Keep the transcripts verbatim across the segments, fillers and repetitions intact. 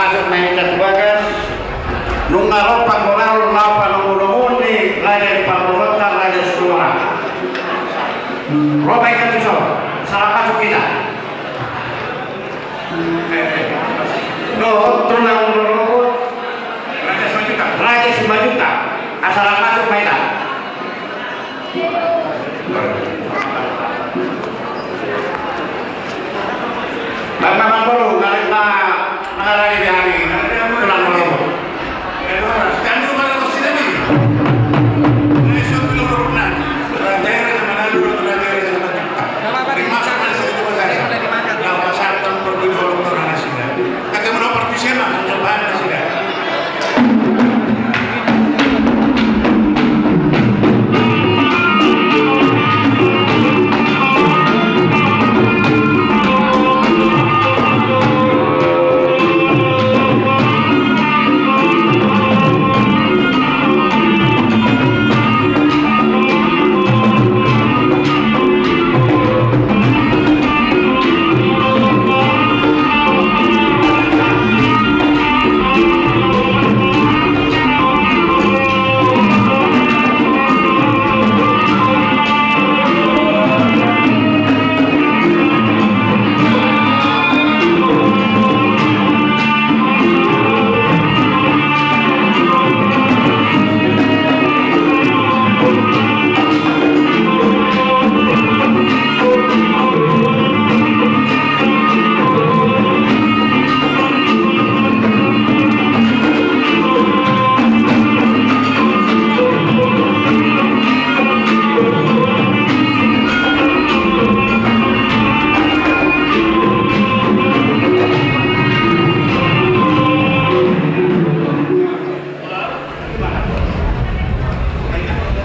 Masuk ma hita tu bagas. Nunga ro panggoraon laho panomunomuon ni raja ni parboruonta, Raja Situmorang. Ro ma hita tu son. Salam masuk hita. Dohot tulang lolobot Raja Simanjuntak. Raja Simanjuntak. Asa laho masuk ma hita. Bang Maman Bolu, ngalek ma mangarani be hami tulang lolobot.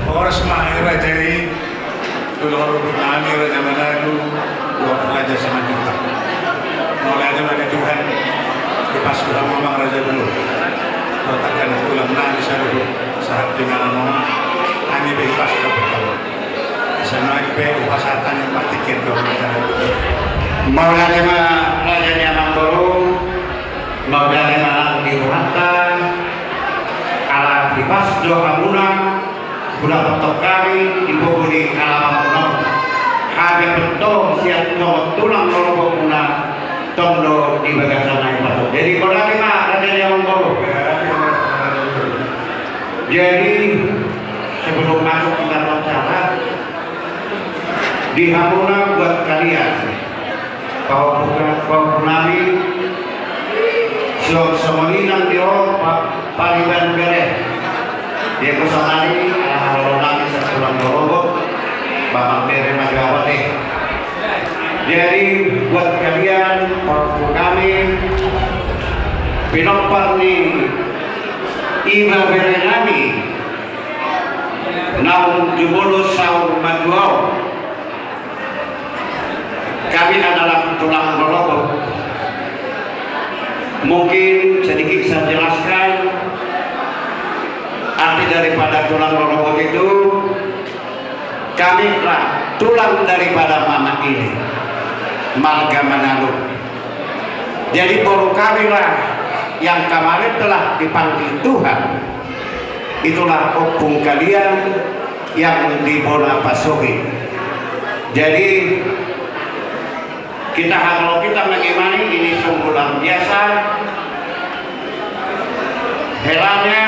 Horas ma, Raja i. Tulang lolobot nami, Raja Manalu, dohot Raja Simanjuntak. Mauliate ma di Tuhan, dipasu hamu amang raja i. Dohot angka tulang nami saluhut sahat tu inganan on, hami pe dipasu dapot hamu. Asa nuaeng pe hupasahat hami partingkian tu hamu. Mauliate ma raja ni amang boru. Mauliate ma di Tuhanta, ala dipasu do hamuna, hudapothon hami di pogu ni alaman on. Hami pe tong sian songon tulang lolobot muna, tong do di bagasan na i pasu. Jadi, mauliate ma raja ni amang boru. Jadi, sebelum masuk kita acara, di hamuna buat kalian, pahompu, pahompu nami, songon i nang di ho, pa-, pariban bere. Di angka saonari, ala holong nami satulang lolobot, paman bere ma di awal deh. Jadi, buat kalian, pahompu kami, pinompar ni ibebere nami, naung jumolo saur matua on. Kami adalah tulang lolobot. Mungkin sedikit saya jelaskan arti daripada tulang lolobot itu. Kami lah tulang daripada mama ini, marga Manalu. Jadi, boru kami lah yang kemarin telah dipanggil Tuhan. Itulah ompung kalian yang di bona pasohi. Jadi, kita, kalau kita mengimani ini sungguh luar biasa. Helanya,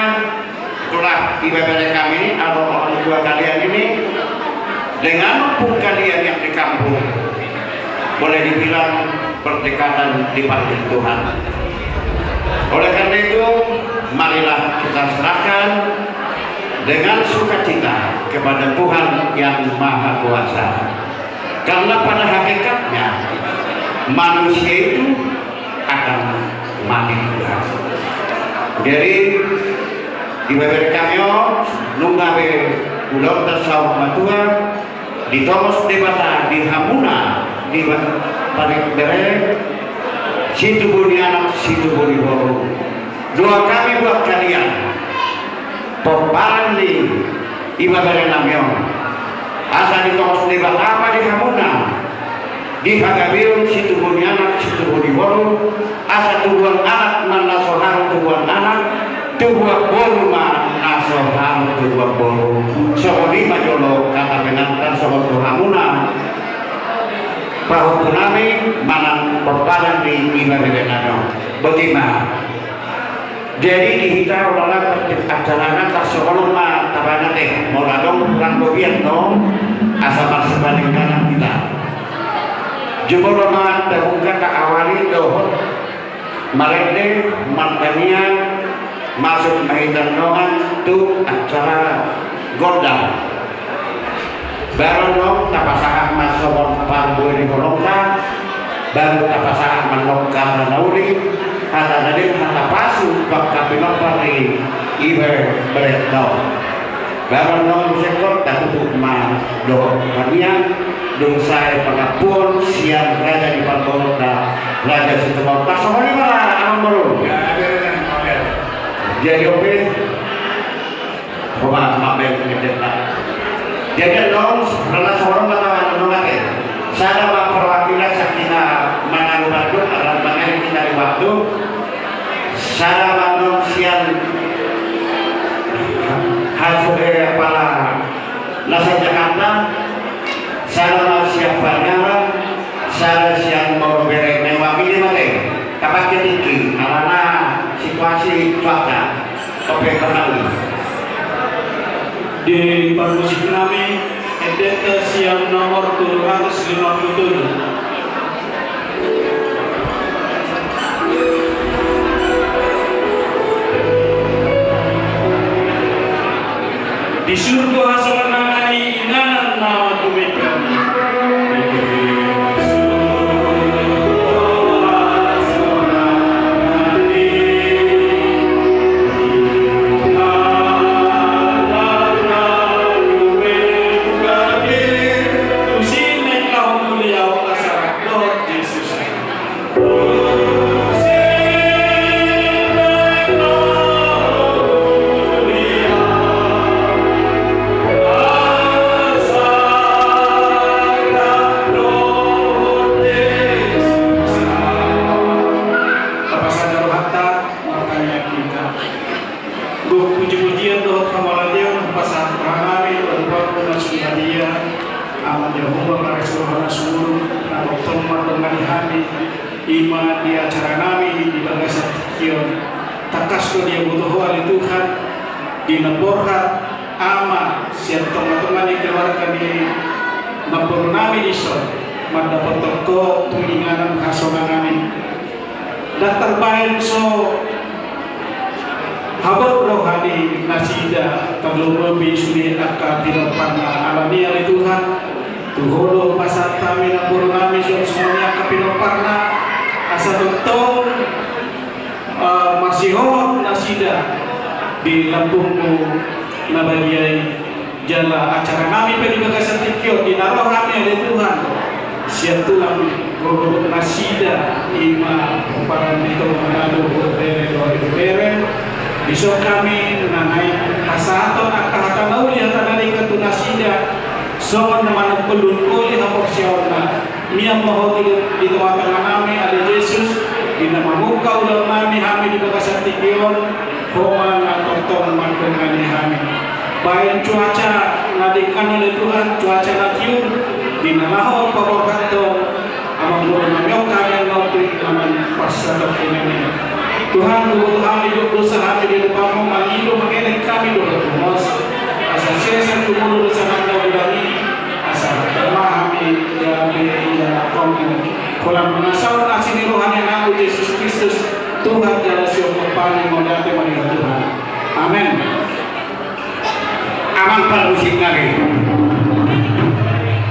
itulah ibebere kami ini, atau orang tua kalian ini, dengan ompung kalian yang di kampung, boleh dibilang berdekatan dipanggil Tuhan. Oleh karena itu, marilah kita serahkan dengan sukacita kepada Tuhan yang Maha Kuasa. Karena pada hakikatnya, manusia itu akan mati juga. Jadi, ibebere kami on, nunga be ulaonta saur matua, ditongos Debata di hamuna, di ba-, pariban bere, situbu ni anak, situbu ni boru. Doa kami buat kalian, pomparan ni ibebere nami on, asa ditongos Debata ma di hamuna, di hagabeon situbu ni anak, situbu ni boru, asa tubuan anak manlaso Tubuan boru ma na so hamu tubuan boru. Songon i ma jolo hata penanta songon tu hamuna pahompunami manang pomparan ni iba berenami on. Boti ma. Jadi di hita ulaon acarana tarsongon on ma tabaen ate, molo adong hurang lobi annon asa marsipanenan hita. Jumolo ma tabuka taawali dohot marende martangiang masuk ma hita annon tu acara gondang. Baru annon tapasahat ma songon parbue ni holongta, baru tapasahat ma annon hata na uli, hata na denggan, hata pasu tu angka pinompar ni iba berenta on. Baru annon muse ingkon tatutup ma dohot tangiang, dung sae pangampuon sian raja ni parboruonta, Raja Situboan. Songon i ma amang boru. Jadi ope. Jadi annon, rana songon on ma tabaen annon ate. Sada ma perwakilan sian hita manang Bandung, ala mangae hita di waktu. Sada ma annon sian hasu, eh, apala na sian Jakarta, sada ma sian Pangandaran, sada sian Moro Bere. Mewakili ma ate. Tapakke tingki, alana situasi cuaca. Ope, tenang. Di parmusik nami, endenta sian nomor tolu ratus lima puluh tujuh. Di surgo hasonangan ni inganan na dumenggan. Tapasahat rohanta, martangiang hita. Gok puji-pujian dohot hamauliateon hupasahat rohanami tu Amanami na surgo, Ama Jahowa, pareso roha na sumurung, na tongtong mandongani hami, i ma di acaranami di bagasan tingki on. Tangkas do diboto Ho ale Tuhan, di na borhat Ama sian tonga-tonga ni keluarga ni namborunami dison, mandapothon Ho tu inganan hasonangan i. Ndang tarbaen so habot roha ni nasida, tarlumobi sude angka pinomparna. Alani i ale Tuhan, tu Ho do hupasahat hami namborunami songon i angka pinomparna, asa tongtong, eh, marsihohot nasida di lambungMu na badia i. Jala acaranami pe di bagasan tingki on, di na ro hami ale Tuhan sian tulang gogornasida, i ma pomparan ni tonga na dohot bere dohot ibebere. Dison hami na naeng pasahathon angka hata na uli, hata na denggan tu nasida, songon na manungkun-ungkuni haporseaonna. Mian ma Ho di, di tonga-tonganami ale Jesus, di na mamungka ulaonnami hami di bagasan tingki on, Ho ma na tongtong mandongani hami. Baen cuaca na denggan ale Tuhan, cuaca na tiur, di na laho paborhathon amangborunami on hami annon tu inganan parsatongkinan i. Tuhan, huboto hami do dosa hami di adopanMu, mangido mangelek hami dohot humos, asa sesa tu ngolu dosa na godang i, asa tama hami gabe di adopanMu. Holan mangasahon asi ni roha ni AnakMu Jesus Kristus, Tuhan jala sihompa ni mauliate ma di Ho Tuhan. Amen. Amang parmusik nami,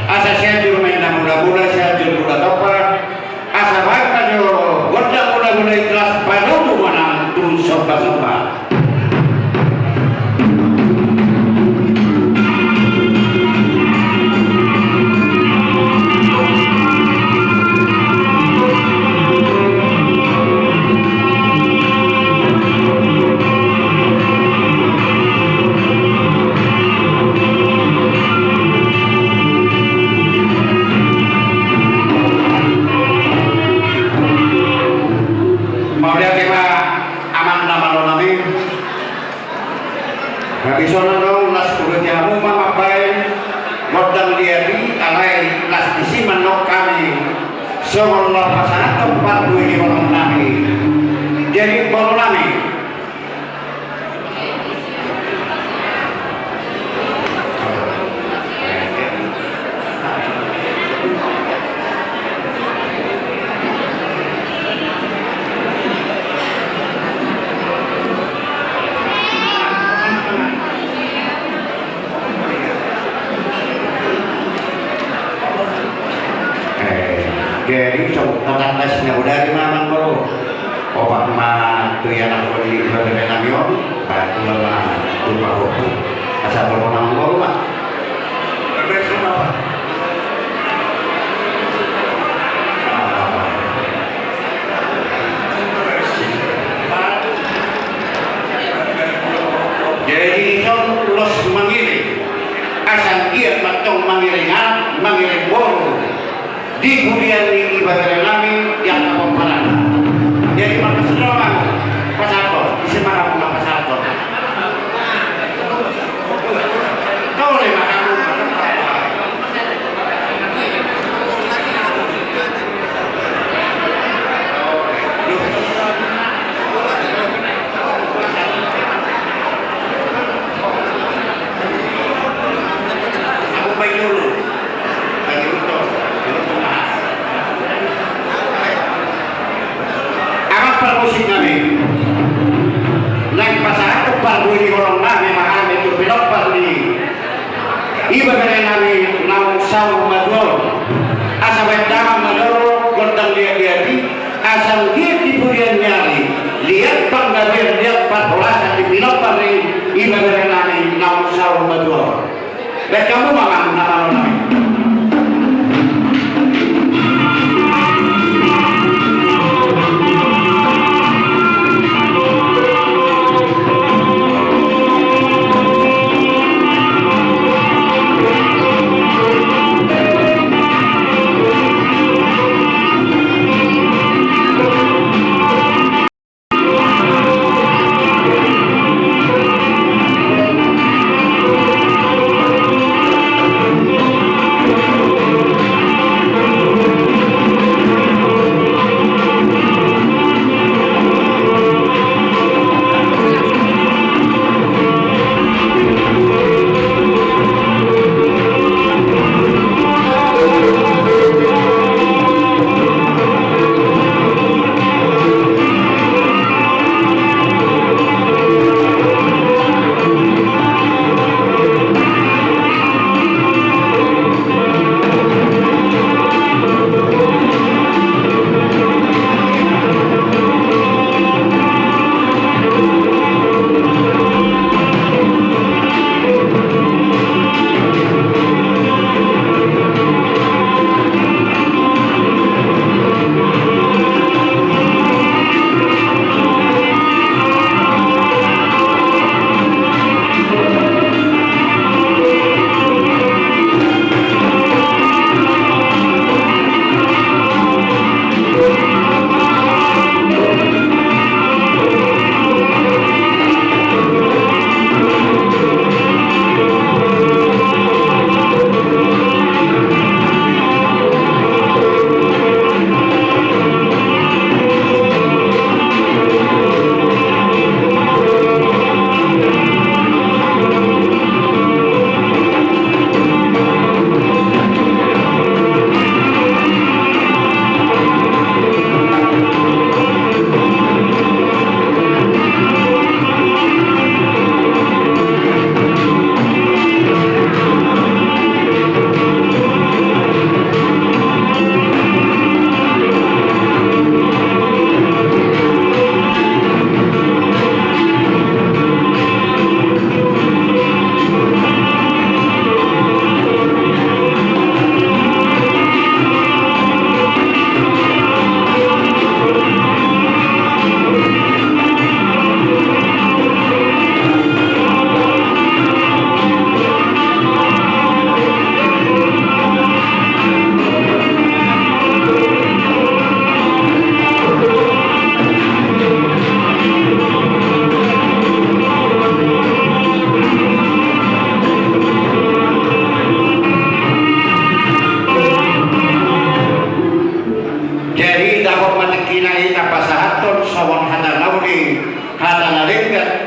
asa Sianjur ma inna mula-mula, Sianjur Mula Tompa, asa baen ma jo gondang mula-mula i, las panomu ma nang tu somba-somba. Mauliate ma amang na malo nami. Habis on adong las kuruti hamu ma mambaen gondang liat i, alai las disi mandok hami songon na pasahathon parbue ni holong nami. Jadi boru nami. Eh, jadi, so, tatanda si na bodari ma, Amang Boru. Opat ma tu ianakhon ni ibebere nami on, patua ma tu pahompuna. Asa boru nang boru ma. Jadi, dison ulos mangiring. Asa anggiat ma tong mangiring anak, mangiring boru. Di pudian ni ibebere nami di angka pomparanna. Jadi markas do ma pasahathon, ise ma hamu na pasahathon. Tole ma hamu. Amang parmusik nami, naeng pasahathon parbue ni holong nami ma hami tu pinompar ni ibebere nami naung saur matua on. Asa baen damang ma jolo gondang liat-liat i, asa anggiat di pudian ni ari liat panggabean, liat parhorasan di pinompar ni ibebere nami naung saur matua on. Baen hamu ma, Amang, na malo nami.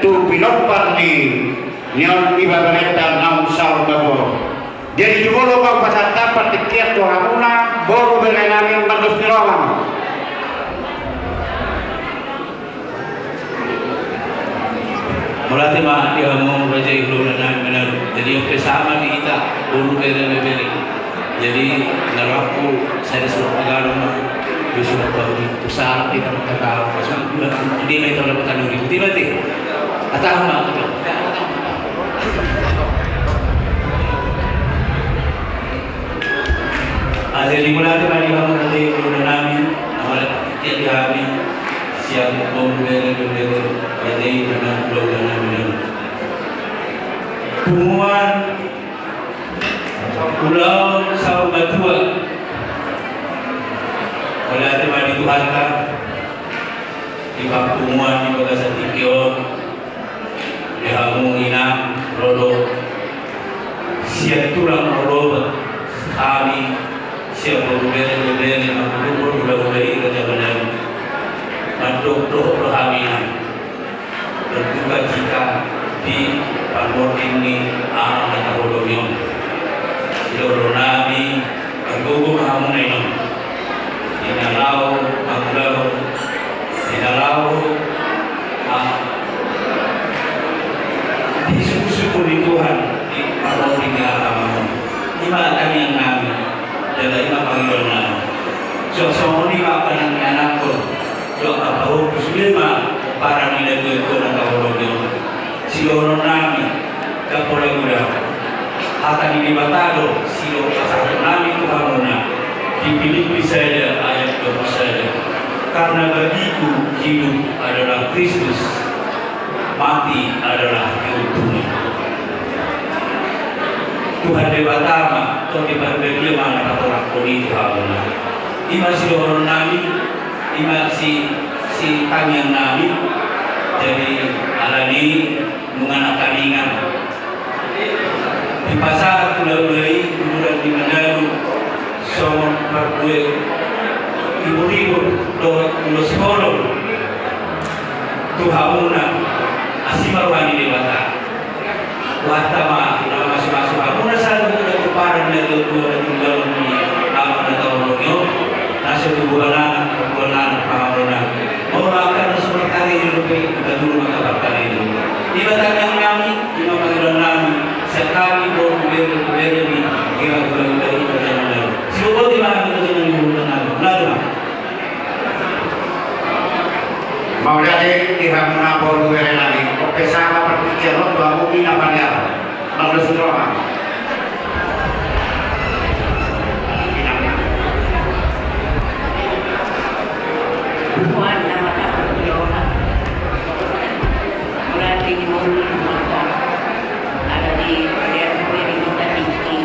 Tu pinompar ni, nion iba berenta naung saur matua. Jadi jumolo ma hupasahat partingkian tu hamuna boru bere nami on, mardos ni roha. Mauliate ma di hamu raja i, hulahula nami Manado. Jadi on pe sama di hita boru bere, bere. Jadi na rohangku sada surat pagalan ma, dua surat pahudi, tu sahat di tanah kata, pas ma gula, di ma ita dapat tanuri, di ma te. Ataha ma, ataha. Ah, jadi mauliate ma di hamu raja i, hulahula nami, na mauliate di hami, sian boru bere, bere, raja i, hulahula nami. Punguan ulaon saur matua. Mauliate ma di Tuhanta, di parpunguan di bagasan tingki on, di hamu inang ro do, sian tulang ro do, hami, sian boru bere, bere, mangudurhon hulahula i, raja i, mandok dohot do hami inang. Berduka cita di pangorting ni anak na taholongi on. Di olo nami, margogo ma hamuna inong. Di na laho mangulahon, di na laho, ah, di suku-suku ni Tuhan, di pangorting ni anak on. I ma tangiang nami, jala i ma pangidoan nami. Songon i ma pangidoan ni anakkon. Dohot pahompu sude ma pomparan ni natuatua na taholongi on. Sidohonon nami, ndang pola godang. Hata ni Debata do sidok pasahaton nami tu hamuna. Di Filipi sada ayat dua puluh sada. Karena bagiku hidup adalah Kristus, mati adalah keuntungan. Tuhan Debata ma, Tondi Parbadia ma na patorangkon i tu hamuna. I ma sidohonon nami, i ma si, si tangiang nami. Jadi alani nunga nangkaningan dipasahat hulahula i, hulahula ni Manado, songon parbue ibur-ibur dohot ulos holong tu hamuna, asi ma roha ni Debata. Huhata ma, na mamasumasu hamuna saluhutna tu pomparan ni natuatua na tindalan ni anak na taholongi on, na so tubu anak, tubu anak, pangamonan. Molo angka na so markarejo dope, paturu ma angka parkarejo. I ma tangiang nami, i ma pangidoan nami, sian hami boru bere, bere ni, kira hulahula i, raja nami. Siboboto ma hami raja nami, hulahula nami. Hulahula nami. Mauliate di hamuna boru bere nami, on pe sama partingkian on tu hamu inang Paniaran. Mauliate di hamuna. Tuhan nama tak berdoa. Mauliate di boru ni hamuna. Ada di, di, di, di, di, di, di, di, di, di,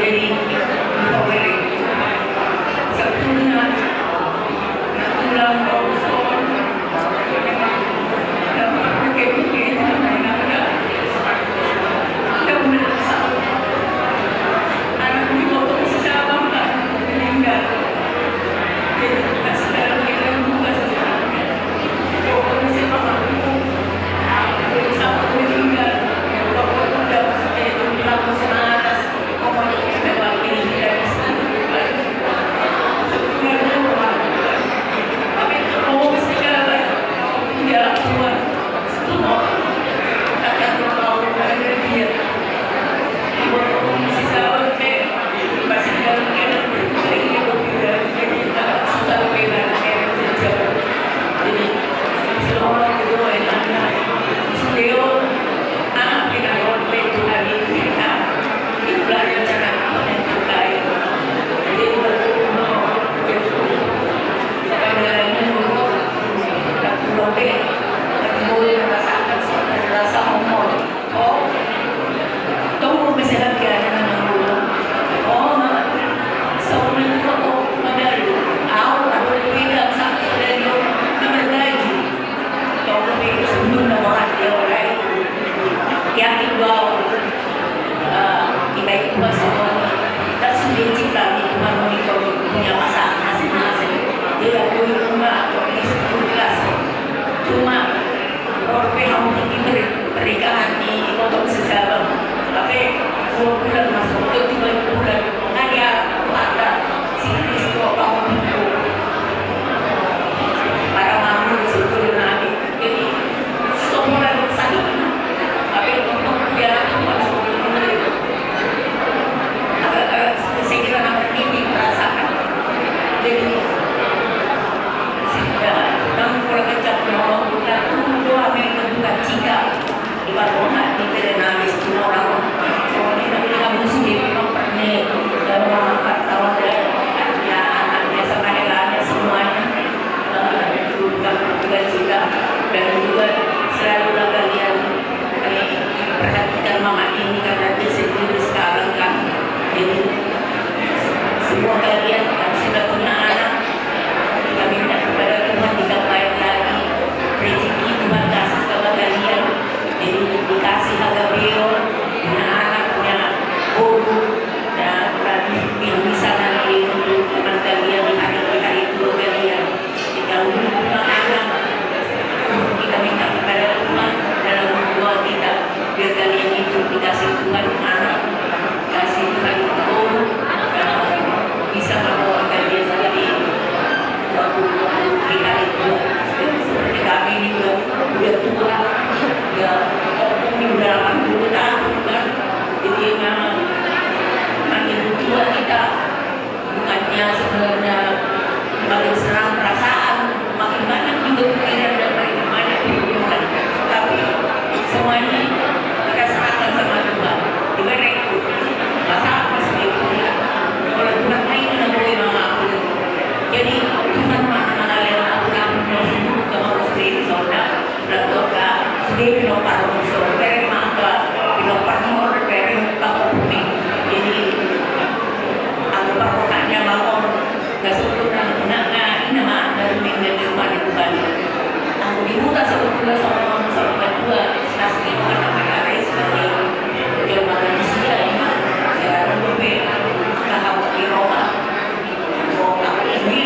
Jadi, Semua kalian yang sudah punya anak, kita minta kepada Tuhan ditambahin lagi rezeki, Tuhan kasih sama kalian. Jadi dikasih agapeo, punya anak, punya boru, dan bisa nanti untuk teman kalian di hari, di hari tua kalian. Kita dulu punya anak, kita minta kepada Tuhan dalam doa kita, biar kalian itu dikasih Tuhan anak, kasih Tuhan boru, bisa membawa kalian seperti waktu kita itu, seperti kami ini udah, udah tua, ya, ini udah delapan puluh tahun kan, jadi memang makin tua kita, bukannya sebenarnya makin serang perasaan, makin banyak juga pikiran dan makin banyak pikiran. Tapi semuanya kita serahkan sama Tuhan. Ibarat itu, masa apa sih? Kalau Tuhan lain nggak boleh sama aku. Jadi Tuhan mana mana yang aku lakukan semua sama aku sendiri, saudara. Lalu ka, sude pinompar muso, bereng ma angka pinompar mor, bereng pangopumi. Jadi angka parrohana ma on, na sungkun na, na, na, ina ma na rumin na di rumah ni Tuhan. Angka di huta sebetulna songon on, songon dua, asli bukan apa kata sebagai jelma manusia, ima, selalu dope, angka hawa di Roma, angka, angka ini,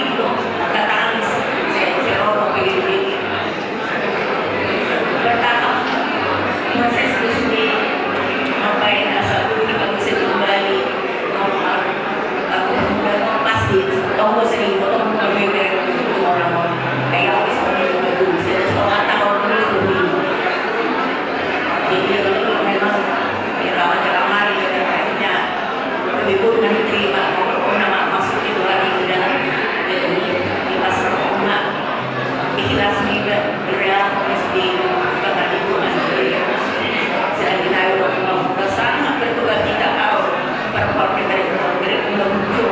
angka tangis, se-, seroro pe. Bertahap proses ini, sampai asa dulu kita bisa kembali normal. Aku muda pasti, tau gue sering, tau gue beda, itu orang. Kayak aku sebenarnya juga dulu, saya setengah tahun dulu sebelum. Jadi, memang, ya, lama-lama, ya, akhirnya, lebih buruk nanti terima, pokoknya, maksudnya, dua hari udah, jadi, di pas rumah. Ikhlas ni ba, berrela terus di Bapak Ibu Menteri. Sedangkan ayo, sangat berduka cita kau, perempuan kita itu, dari Pulau Bujur.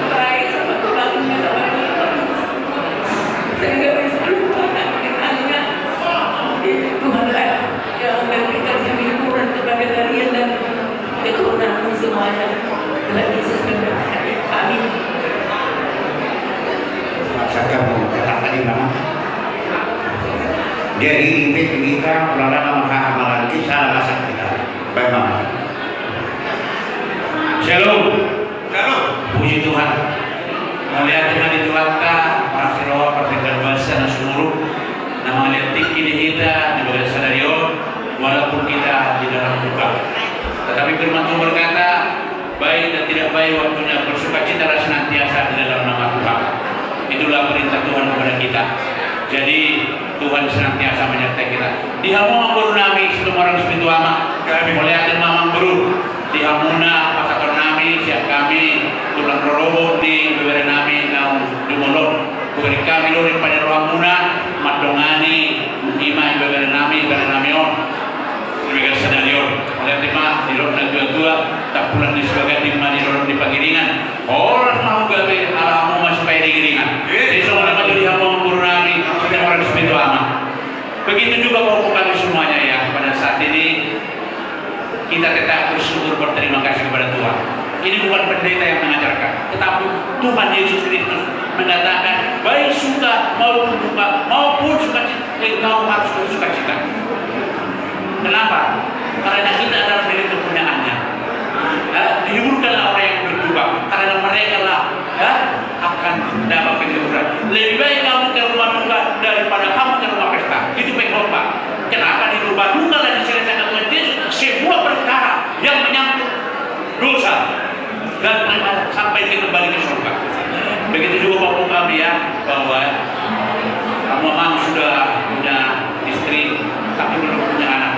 Baik, sama Tuhan, sama Tuhan. Sehingga bisa lupa, Tuhan, yang memberikan hiburan kepada kalian dan keturunan semuanya. Tuhan Yesus memberkati. Amin. Maksudkan mau kata tadi nama. Jadi inti kita berada nama hak malam kita, salah masak kita. Baik, Mama. Shalom. Shalom. Puji Tuhan. Mauliate ma di Tuhanta, marasi roha, partingkian basa na sumurung. Na mangaliat tingki di hita di bagasan sadari on, walaupun kita di dalam duka. Tetapi firman Tuhan berkata, baik dan tidak baik waktunya bersukacitalah senantiasa di dalam nama Tuhan. Itulah perintah Tuhan kepada kita. Jadi, Tuhan senantiasa menyertai kita. Di hamu amang boru nami, Situmorang Sipitu Ama. Mauliate ma amang boru. Di hamuna pasahaton nami, sian hami, tulang rorobot ni ibebere nami naung jumolo on. Hubereng hami do ring panirohamuna mandongani, ima ibebere nami, ibebere nami on. Di bagasan sadari on. Mauliate ma, didok natuatua, tampulan ni Sibagading ma nidok di Pangiringan. Horas ma hamu gabe, ala hamu ma sipairingiringan. Jadi songon i ma tu di hamu amang boru nami, Situmorang Sipitu Ama. Begitu juga pahompu kami semuanya ya, pada saat ini kita tetap bersyukur, berterima kasih kepada Tuhan. Ini bukan pendeta yang mengajarkan, tetapi Tuhan Yesus Kristus mengatakan, baik suka maupun duka, maupun sukacita, engkau harus bersukacita. Kenapa? Karena kita adalah milik kepunyaannya. Ya, dihiburkanlah orang yang berduka, karena mereka lah, ya, akan dapat penghiburan. Lebih baik kamu ke rumah duka daripada kamu ke rumah pesta. Itu pengkhotbah. Kenapa? Di rumah duka lah diselesaikan Tuhan Yesus semua perkara yang menyangkut dosa dan mereka sampai ke, kembali ke surga. Begitu juga pahompu kami ya, bahwa kamu memang sudah punya istri tapi belum punya anak.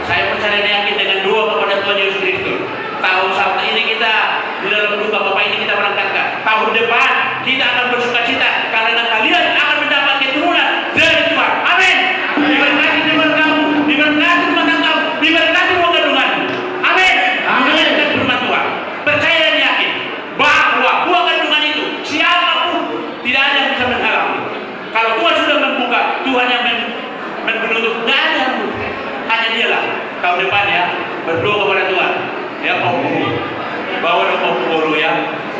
Saya percaya dan yakin dengan doa kepada Tuhan Yesus Kristus, tahun satu ini kita di dalam duka, Bapak, ini kita berangkatkan. Tahun depan kita akan bersukacita karena kalian akan mendapat keturunan dari Tuhan. Amin. Diberkati keluargamu, diberkati rumah tanggamu, diberkati rumah kandunganmu. Amin. Amin. Dengan firman Tuhan. Percaya dan yakin bahwa buah kandungan itu, siapapun tidak ada yang bisa menghalangi. Kalau Tuhan sudah membuka, Tuhan yang men-, menutup, nggak ada yang, hanya Dialah. Tahun depan ya, berdoa kepada Tuhan. Ya, Ompu. Bawa dong, Ompu, boru ya.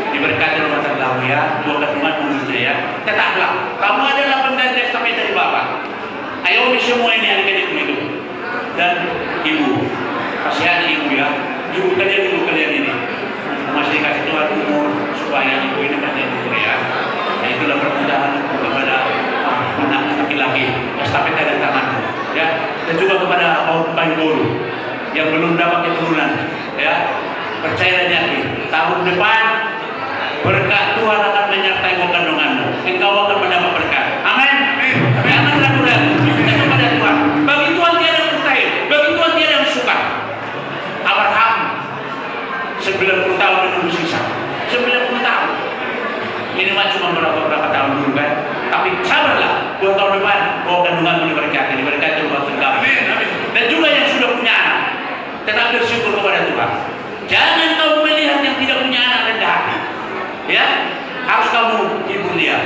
Diberkati rumah tanggamu ya. Buat kandunganmu juga ya. Tetaplah. Kamu adalah pengganti estafeta di Bapak. Ayo, ini semua ini adik-adikmu itu. Dan ibu. Kasihani ibu ya. Ibu kalian, ibu kalian ini. Masih dikasih Tuhan umur supaya ibu ini panjang umur ya. Nah, itulah permintaan kepada, ah, anak laki-laki. Estafeta di tanganmu. Ya. Dan juga kepada Ompu Boru yang belum dapat keturunan, ya, percayalah, yakin, tahun depan berkat Tuhan akan menyertai kandunganmu. Engkau akan mendapat berkat. Amin. Amin. Jangan ragu-ragu. Minta kepada Tuhan. Bagi Tuhan tiada yang mustahil. Bagi Tuhan tiada yang sukar. Abraham sembilan puluh tahun menunggu Ishak. Sembilan puluh tahun. Ini mah cuma berapa, berapa tahun dulu kan? Tapi sabarlah, dua tahun depan, bahwa kandunganmu diberkati, diberkati rumah tangga. Amin, amin. Dan juga yang sudah punya anak, tetap bersyukur kepada Tuhan. Jangan kamu melihat yang tidak punya anak rendah hati. Ya, harus kamu hibur dia.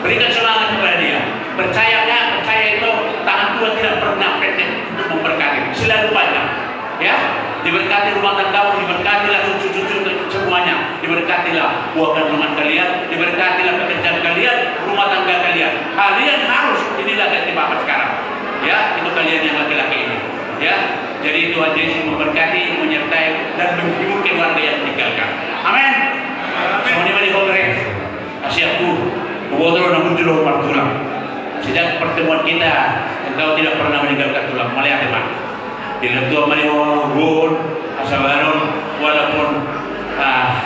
Berikan semangat kepada dia. Percaya, Kak, percaya itu tangan Tuhan tidak pernah pendek untuk memberkati. Selalu panjang. Ya, diberkati rumah tanggamu, diberkatilah cucu-cucu semuanya, diberkatilah buah kandungan kalian, diberkatilah pekerjaan kalian, rumah tangga kalian. Kalian harus, inilah ganti Bapak sekarang. Ya, itu kalian yang laki-laki ini. Ya, jadi Tuhan Yesus memberkati, menyertai, dan menghibur keluarga yang meninggalkan. Amin. Songon i ma di ho bere. Asi aku, huboto do na muncul ho martulang. Sejak pertemuan kita, engkau tidak pernah meninggalkan tulang. Mauliate ma. Dilehon Tuhan ma di ho gogo, hasabaron, walaupun, ah,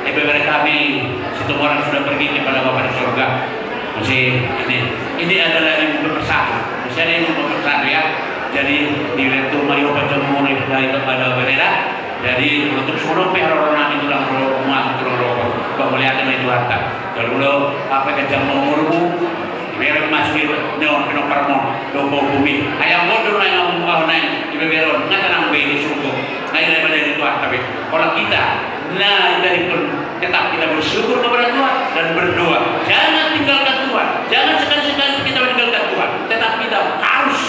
ibebere kami Situmorang sudah pergi kepada Bapa di sorga. Masih ini, ini adalah ibu pemersatu. Masih ada ibu pemersatu ya. Jadi dilehon Tuhan ma di ho panjang umur dari kepada bereda. Jadi, untuk songon on pe haroro nami tulang ro-, ma tulang rorobot. Mauliate ma di Tuhanta. Jala olo, ape ganjang ma umurmu, dibereng ma sude on, pinompar on, dohot borumu. Ai anggo on do naeng, anggo on naeng, ibebere on, nga tenang be di surgo. Nga i na ibebere ni Tuhanta be. Kalau kita, na, kita di pun, tetap kita bersyukur kepada Tuhan dan berdoa. Jangan tinggalkan Tuhan. Jangan sekali-sekali kita meninggalkan Tuhan. Tetap kita harus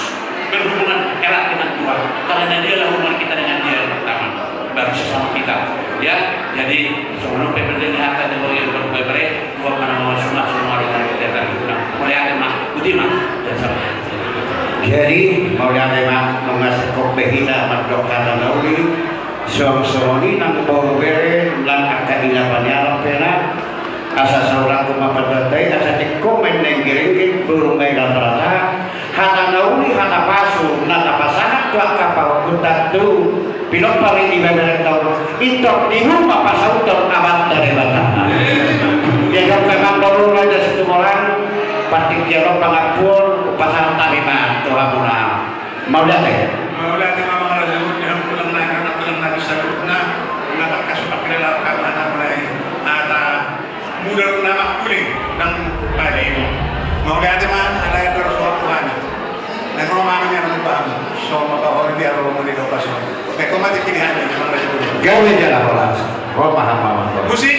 berhubungan erat dengan Tuhan, karena Dialah hubungan kita dengan Dia yang pertama, baru sesama kita. Ya, jadi songon on pe berdengar kata Tuhan yang berbere, Tuhan mana mau semua, semua dengan kita. Mauliate ma, boti ma, dan sama. Jadi mauliate ma, nunga singkop be hita mandok hata na uli. Suang songon i nang boru bere, nang angka ina paniarap pe na, asa saurangku ma pandohan ta i, asa tingkos ma i na inggiringgir, burung ma i rata-rata, hata na uli, hata pasu na tapasahat tu angka pahompunta tu pinompar ni ibeberenta on, intor di hupasahat tu Amanta Debata. Jadi on pe ma boru, Raja Situmorang, partingkian on pangampuon hupasahat hami ma tu hamuna. Mauliate. Mauliate ma, amang raja, di hamu tulang nami, tulang nami saluhutna, na tangkas pakilala hami hata mulai, hata muda na mangkuling nang padi. Mauliate ma, alai dohot Tuhan. Naeng ro ma hami, naeng ro ma hami. So ma pahori di aro ma di dopas on. Naeng ro ma tingki di hami, amang raja. Gabe jala horas. Ro ma hami, amang. Musik.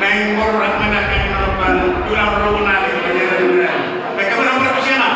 Naeng boru Rahmana, naeng manopang tulang rorobot nami, Raja Rahmana. Baik, kamu nomor berapa, siapa?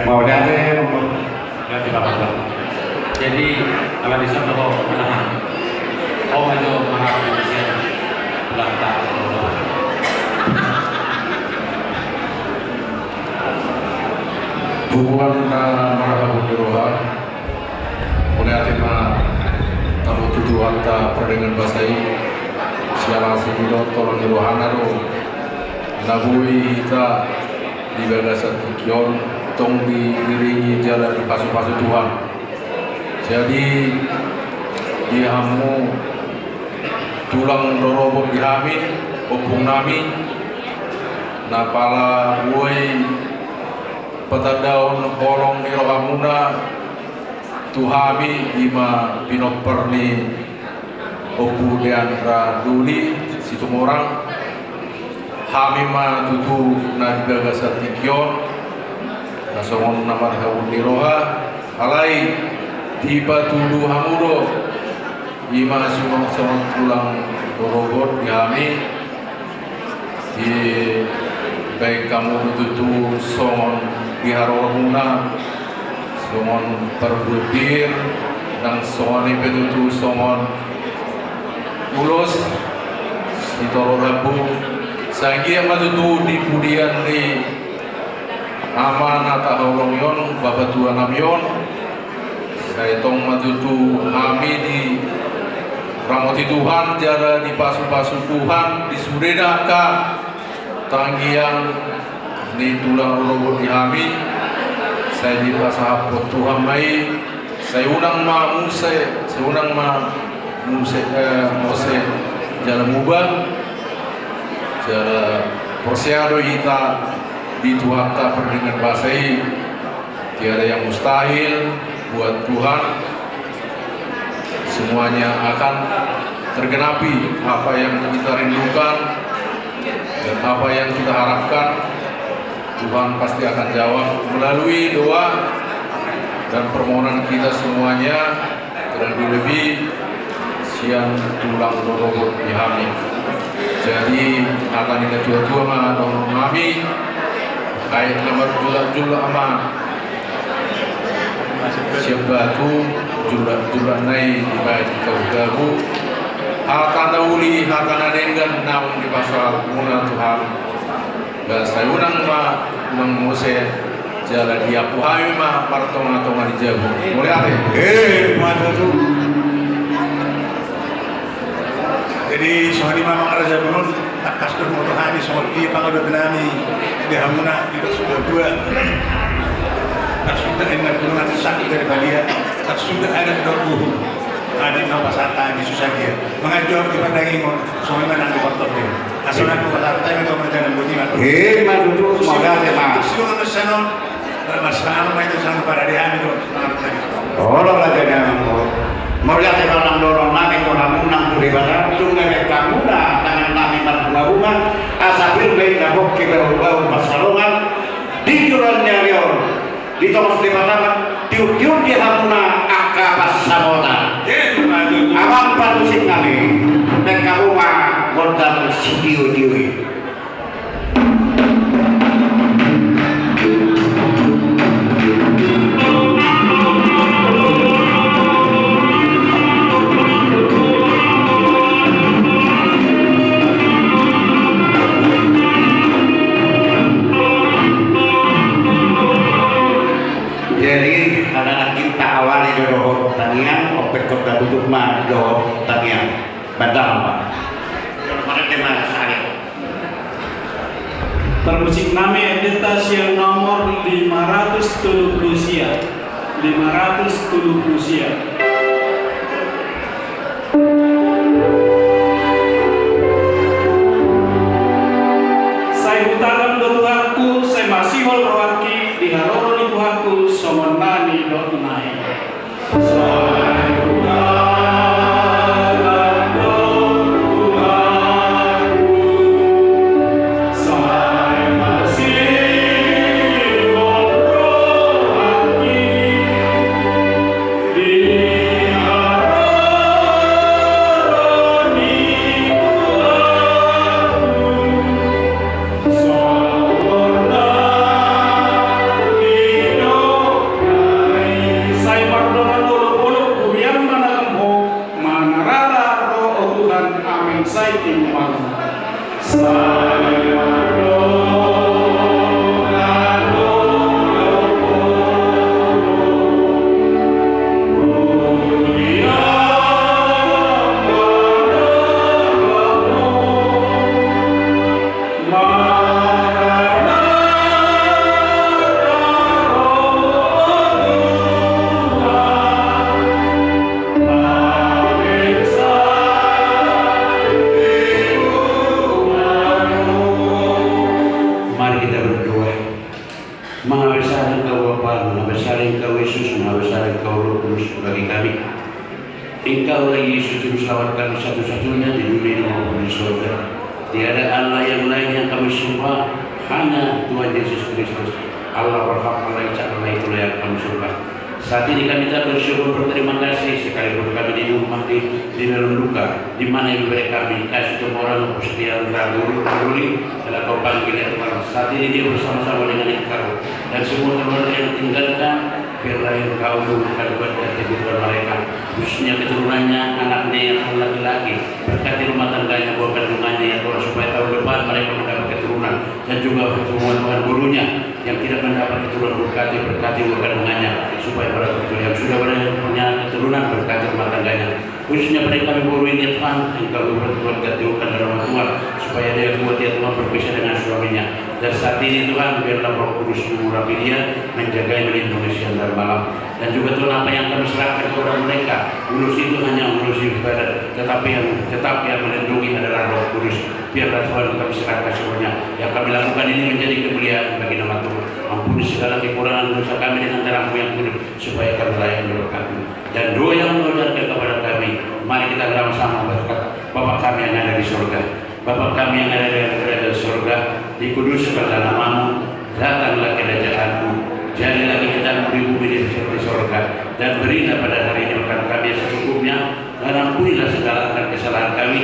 Mauliate. Mauliate, Bapak. Jadi, ala dison do ho, menahan. Ho ma jo mangarap di sian ulang tahun. Tubuan na marhabot ni roha. Mauliate ma hamu tu Tuhanta Pardenggan Basa i. Siala asi ni do tolong ni rohana do na boi hita di bagasan tingki on tong diiringi jala dipasupasu Tuhan. Jadi, di hamu tulang rorobot di hami, ompung nami, na pala boi patandaon holong ni rohamuna tu hami, i ma pinompar ni Ompu Deandra Doli Situmorang. Hami ma tutu na di bagasan tingki on, na songon na marhabot ni roha, alai dipatudu hamu do, i ma songon, songon tulang rorobot di hami, dibaen hamu do tutu songon di haroromuna, songon parbue pir, nang songon i pe tutu songon ulos sitorop rambu. Sai anggiat ma tutu di pudian ni ama na tahaholongi on, bapa tua nami on, sai tong ma tutu hami diramoti Tuhan jala dipasupasu Tuhan di sude na angka tangiang ni tulang rorobot di hami, sai dipasahaphon Tuhan ma i, sai unang ma muse, sai unang ma muse, eh, muse jala muba, jala porsea do hita di Tuhanta Pardenggan Basa i. Tiada yang mustahil buat Tuhan. Semuanya akan tergenapi apa yang kita rindukan dan apa yang kita harapkan. Tuhan pasti akan jawab melalui doa dan permohonan kita semuanya, terlebih-lebih sian tulang rorobot di hami. Jadi, hata ni natuatua ma dohonon nami, aek na marjulakjulak ma sian batu, julakjulak na i dibaen di gabugabu. Hata na uli, hata na denggan naung dipasahat muna tu hami. Ba sai unang ma, unang muse, jala diapu hami ma martongatonga ni jabu. Mauliate. Eh, mauliate. Jadi, songon i ma, Amang Raja Bonun, tangkas do huboto hami songon dia pangalualuan nami di hamuna, di dos dua dua. Tarsuda inna guru nanti sakit dari Balia, tarsuda adat dohot uhum. Adat na pasahat hami susah dia. Mangajawab di pandangi mo, songon i ma nang di portok dia. Asal aku pasahat hami tu Amang Raja Bonun i ma. Eh, ma tutu, mauliate ma. Songon i ma. Mas, anu ma itu, sangat parade hami do. Olo, raja ni amang. Mauliate ma nang dohonon nami tu hamu nang tu Debata, nunga dibaen hamuna tangan nami marbungabunga, asa pir ma hita pongki bahulbahul pansalongan di joloan ni ari on, di tongos Debata ma tiurtiur di hamuna angka pansamotan. Amang panusi nami, baen hamu ma gondang sitiotio i. Jadi, anak-anak, kita awali dohot tangiang, ope kota tutup ma dohot tangiang. Bandam ma. Makanya mana saya. Parmusik nami, endenta sian nomor lima ratus tolu pulu sia. Lima ratus tolu pulu sia. Sai hutangihon do Tuhanku, sai masihol rohangki di haroro ni Tuhanku, songon na nidokna i. Bapa, mangabasari Engkau Yesus, mangabasari Engkau Roh Kudus bagi kami. Engkau lah Yesus Juru Selamat kami satu-satunya di dunia ini maupun di sorga. Tiada Allah yang lain yang kami sembah, hanya Tuhan Yesus Kristus. Allah berhak, Allah esa, Allah itulah yang kami sembah. Saat ini kami tak bersyukur berterima kasih sekalipun kami di rumah di, di dalam luka, di mana Ibu beri kami kasih temoran, kesetiaan, ragu, peduli, dalam kau panggil ya Tuhan. Saat ini dia bersama-sama dengan Engkau dan semua keluarga yang tinggalkan, biarlah Engkau luhurkan, kuatkan, teguhkan mereka, khususnya keturunannya, anaknya yang laki-laki. Berkati rumah tangganya, buah kandungannya ya Tuhan, supaya tahun depan mereka mendapat keturunan. Dan juga semua Tuhan gurunya yang tidak mendapat keturunan, berkati, berkati buah kandungannya, supaya mereka yang sudah punya keturunan, berkati rumah tangganya. Khususnya pada kami guru ini ya Tuhan, Engkau berkati Tuhan, ganti Tuhan dalam Tuhan, supaya dia kuat ya Tuhan berpisah dengan suaminya. Dan saat ini Tuhan, biarlah Roh Kudus mengurapi dia, menjaga, melindungi siang dan malam. Dan juga Tuhan, apa yang kami serahkan kepada mereka, ulos itu hanya ulos ibadat, tetapi yang tetap yang melindungi adalah Roh Kudus. Biarlah Tuhan kami serahkan semuanya. Yang kami lakukan ini menjadi kemuliaan bagi nama Tuhan. Ampuni segala kekurangan dosa kami dengan darah-Mu yang kudus, supaya kami layak diberkati. Dan doa yang Engkau ajarkan kepada kami, mari kita bersama-sama berkata, Bapa kami yang ada di sorga, Bapa kami yang ada di kerajaan sorga, dikuduskanlah nama-Mu, datanglah kerajaan-Mu, jadilah kehendak-Mu di bumi seperti di sorga, dan berilah pada hari ini makan kami yang secukupnya, dan ampunilah segala akan kesalahan kami,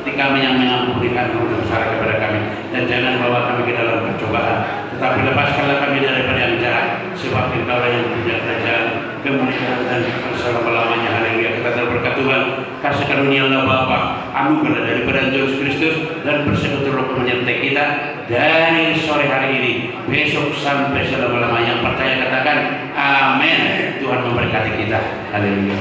seperti kami yang mengampuni akan berdosa kepada kami, dan jangan bawa kami ke dalam percobaan, tetapi lepaskanlah kami daripada yang jahat, sebab Engkaulah yang punya kerajaan, kemuliaan, dan selama-lamanya. Haleluya. Kita terberkat Tuhan, kasih karunia Allah Bapa, anugerah daripada Yesus Kristus, dan persekutuan Roh Kudus menyertai kita dari sore hari ini, besok sampai selama-lamanya. Yang percaya katakan, "Amin." Tuhan memberkati kita. Haleluya.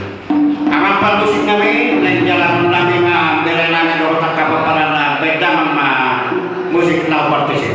Amang parmusik nami, naeng jalanon nami ma bere nami dohot angka pomparan na baen damang ma musik na oportus i.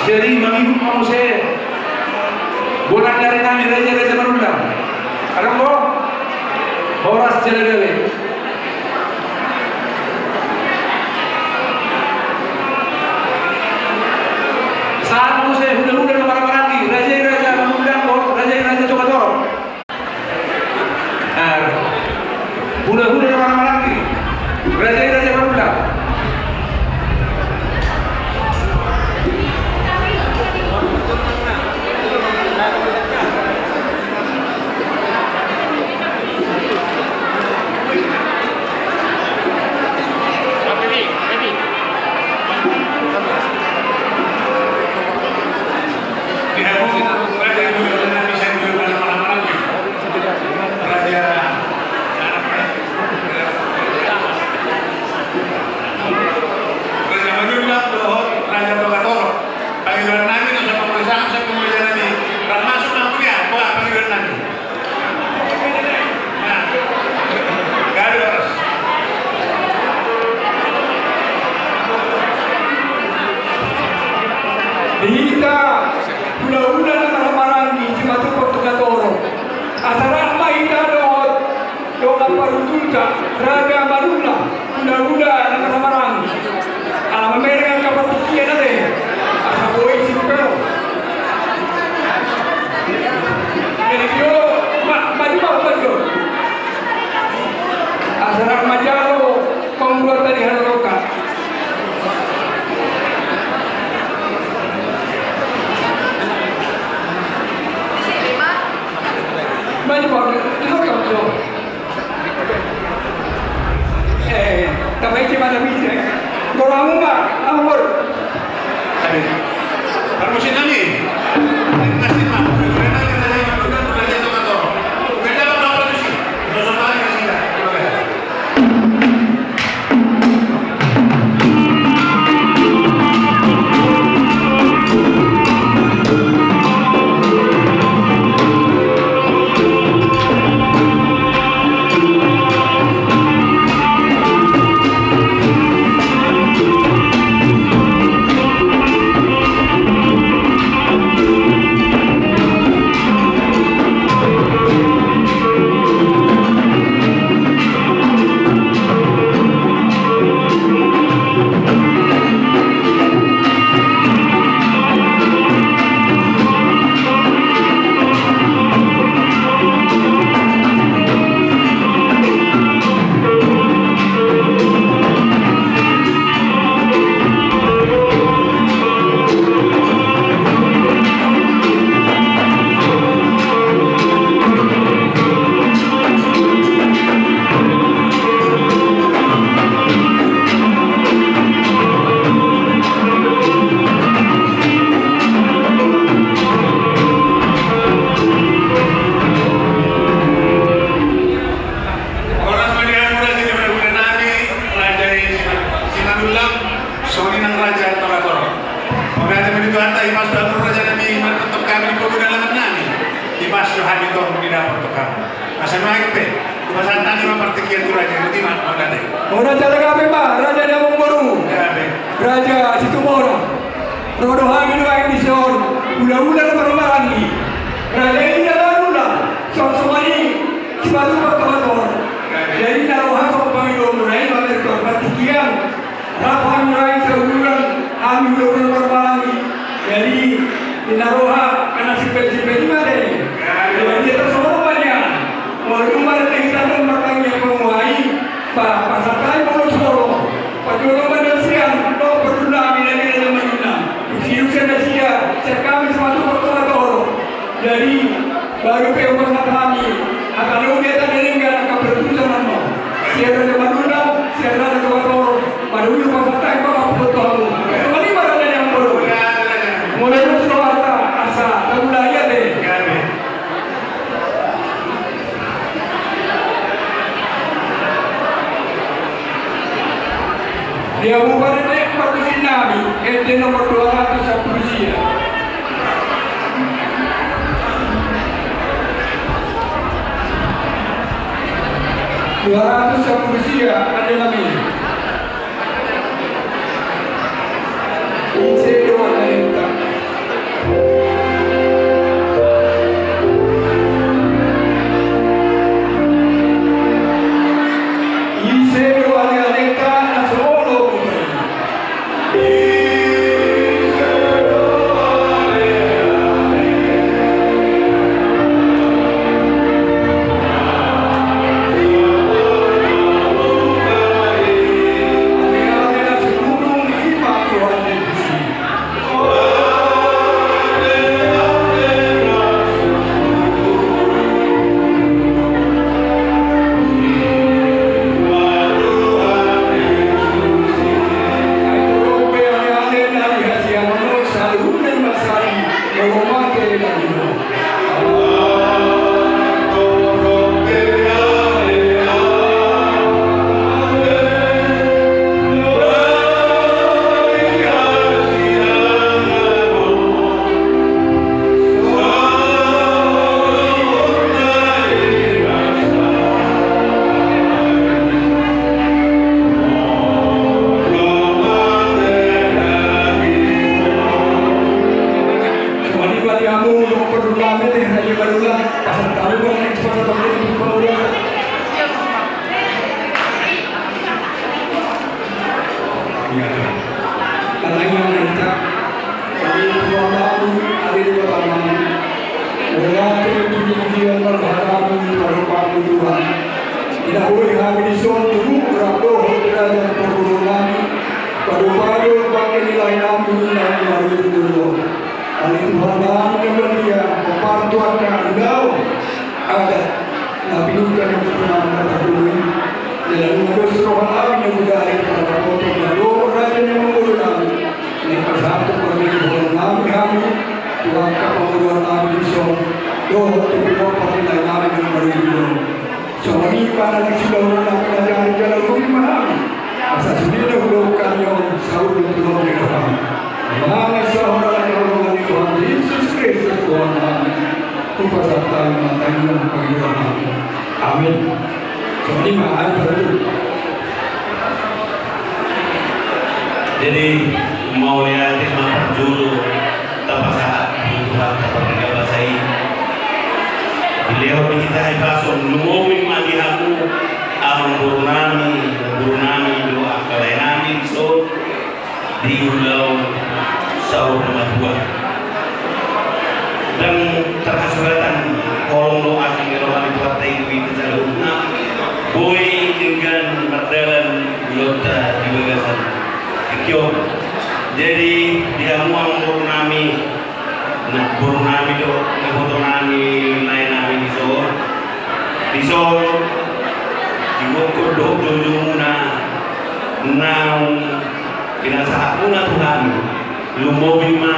Jadi mangihut ma muse bonang ni ari nami, raja-raja Manullang. Adong do? Horas jala gabe. Sahat muse hula-hula na marhahamaranggi, raja i raja Manullang dohot raja i raja Tonga Torop. Hula-hula na marhahamaranggi, raja i raja Manullang. Raja Manullang dohot raja Tonga Torop. Pangidoan nami, na so pangulahon, so pangulahon nami. Termasuk nami, ya, wah, pangidoan nami. Nah, gabe horas. Di hita hula-hula na marhahamaranggi, Simatupang Tonga Torop. Asa rap ma hita dohot dongan parhundulta, raja Manullang, hula-hula na marhahamaranggi. Ala mamereng angka partingkian ate, asa boi simpel. Jadi, yo, ma-, maju ma, maju. Asa rap manjalo panguluanta di halaroka. Maju, Pak. Tahu, tahu, tahu. Eh, tapi cuma ada bisa. Kalau kamu, Pak, kamu, Pak. Aduh. Parmusikta nami. Terima kasih, Pak. Terima kasih, Pak. Terima kasih, Pak. Terima kasih, Pak. Horas ma di hamu raja ni hula-hula nami, raja i Simanullang, songon i nang raja Tonga Torop. Mauliate ma di Tuhanta, ipas do hamu raja nami, martontok hami di pogu dalaman nami. Ipas do hami tong di dapot tong hamu. Asa nuaeng pe, hupasahat hami ma partingkian tu raja i, boti ma, mauliate. Horas jala gabe ma, raja ni amangboru. Gabe. Raja Situmorang. Ro do hami nuaeng dison, hula-hula na marhahamaranggi. Raja i raja Manullang, songon i Simatupang Tonga Torop. Jadi na roha songon pangidoanmuna i, mamereng partingkian. Rap hami nuaeng sahulan, hami hula-hula na marhahamaranggi. Jadi, di na roha, angka na simpel-simpel i ma ate. Jadi, tarsongon on ma nian. Molo dung marende hita dohot martangiang panguhai, pa-, pasahat hami molo soro. Pajolo ma nasida, dohot parhundul nami na di raja Manullang. Siusan nasida, sian hami Simatupang Tonga Torop. Jadi, baru pe hupasahat hami, hata lobi hata denggan angka parhundul nami. Sian raja Manullang, sian raja Tonga Torop, baru hupasahat hami ma parhundul nami. Songon i ma raja ni amangboru. Molo dos rohanta, asa, tamulai ate. Di hamu parende parmusikta nami, ende nomor dua ratus sampulu sia. Dua ratus sampulu sia, ende nami. Ise do ende nami. Ia, tangiang ma hita. Songon i Tuhan nami, ale Debata nami, mauliate ma di puji-pujian marhahamaranggi parumaenMu Tuhan. Di na boi hami dison turut rap dohot di raja parboruon nami, pado-pado pangke ni lae nami na marujung jolo. Ale Tuhan nami na badia, hombar tu angka ulaon adat na pinungka ni ompunami na parjolo i. Jala nunga dos roha nami na mauliate, parboruon nami, raja ni amangboru nami, na pasahathon parmeholongan nami hami tu angka pamoruon nami dison dohot tu pinompar ni lae nami na marujung jolo. Songon i ma na naeng siulaonmuna, na jadi jala urupi ma hami, asa sude do hudok hami on saur matua di roham. Mangan saur matua di roham, di Tuhan Jesus Kristus Tuhan nami. Hupasahat hami ma tangiang pangidoan nami. Amin. Songon i ma, amin. Jadi, mauliate ma parjolo tapasahat tu Tuhanta parjolo basa i. Dilehon di hita hahipason, lumobi ma di hamu amangboru nami, boru nami dohot angka lae nami dison di ulaon saur matua. Ndang tarhasuratan holong do asi ni roha ni Tuhanta i tu hita saluhutna. Boi denggan mardalan ulaonta di bagasan tingki on. Jadi, di hamu amangboru nami, na boru nami dohot iboto nami, lae nami dison. Dison, di gokhon dohot joujou muna naung pinasahat muna tu hami, lumobi ma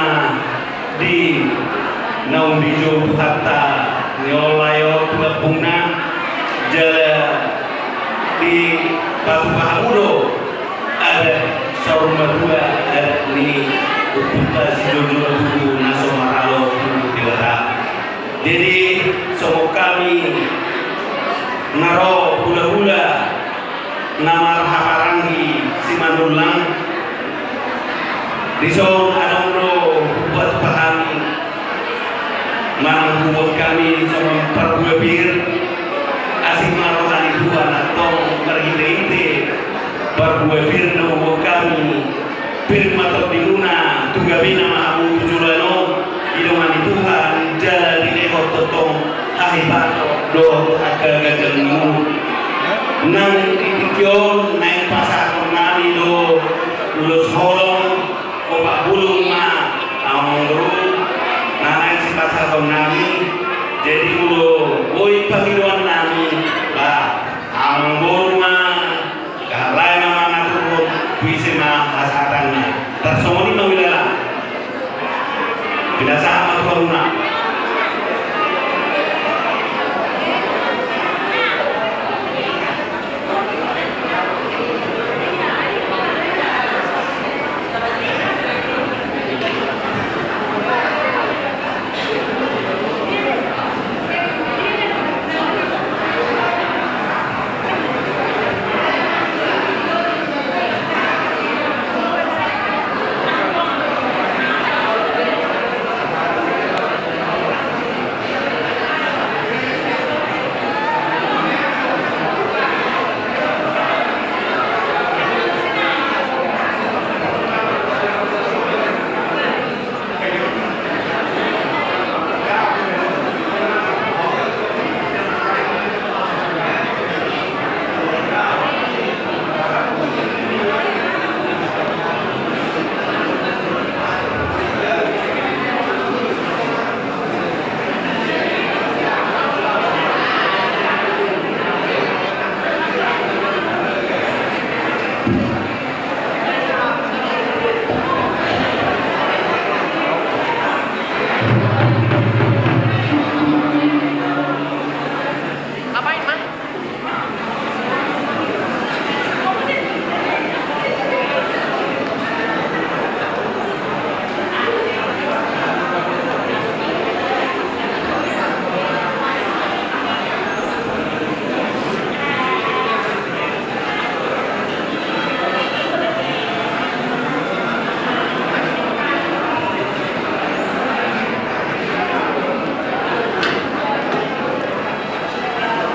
di naung dijou Tuhanta ni lae on tu lambungna, jala dipatupa hamu do adat saur matua, adat ni ompunta sijolojolo tubu na so maralo tu Debata. Jadi, songon hami na ro hulahula na marhahamaranggi Simanullang, dison adong do hubuat pahami manang hubuat hami songon parbue pir. Asi ma roha ni Tuhan antong marhitehite parbue pir na hubuat hami. Pir ma tondimuna, tu gabena ma hamu tu joloan on, di dongan ni Tuhan, jala dilehon tongtong hahipason dohot angka ganjang ni ngolu. Nang di tingki on naeng pasahathon nami do ulos holong, opat bulung ma amangboru na naeng sipasahaton nami. Jadi molo boi pangidoan nami, ba amangboru ma, lae ma mangaturhon, tu ise ma hasahatanna. Tarsongon i ma huilala. Pinasahat ma tu hamuna.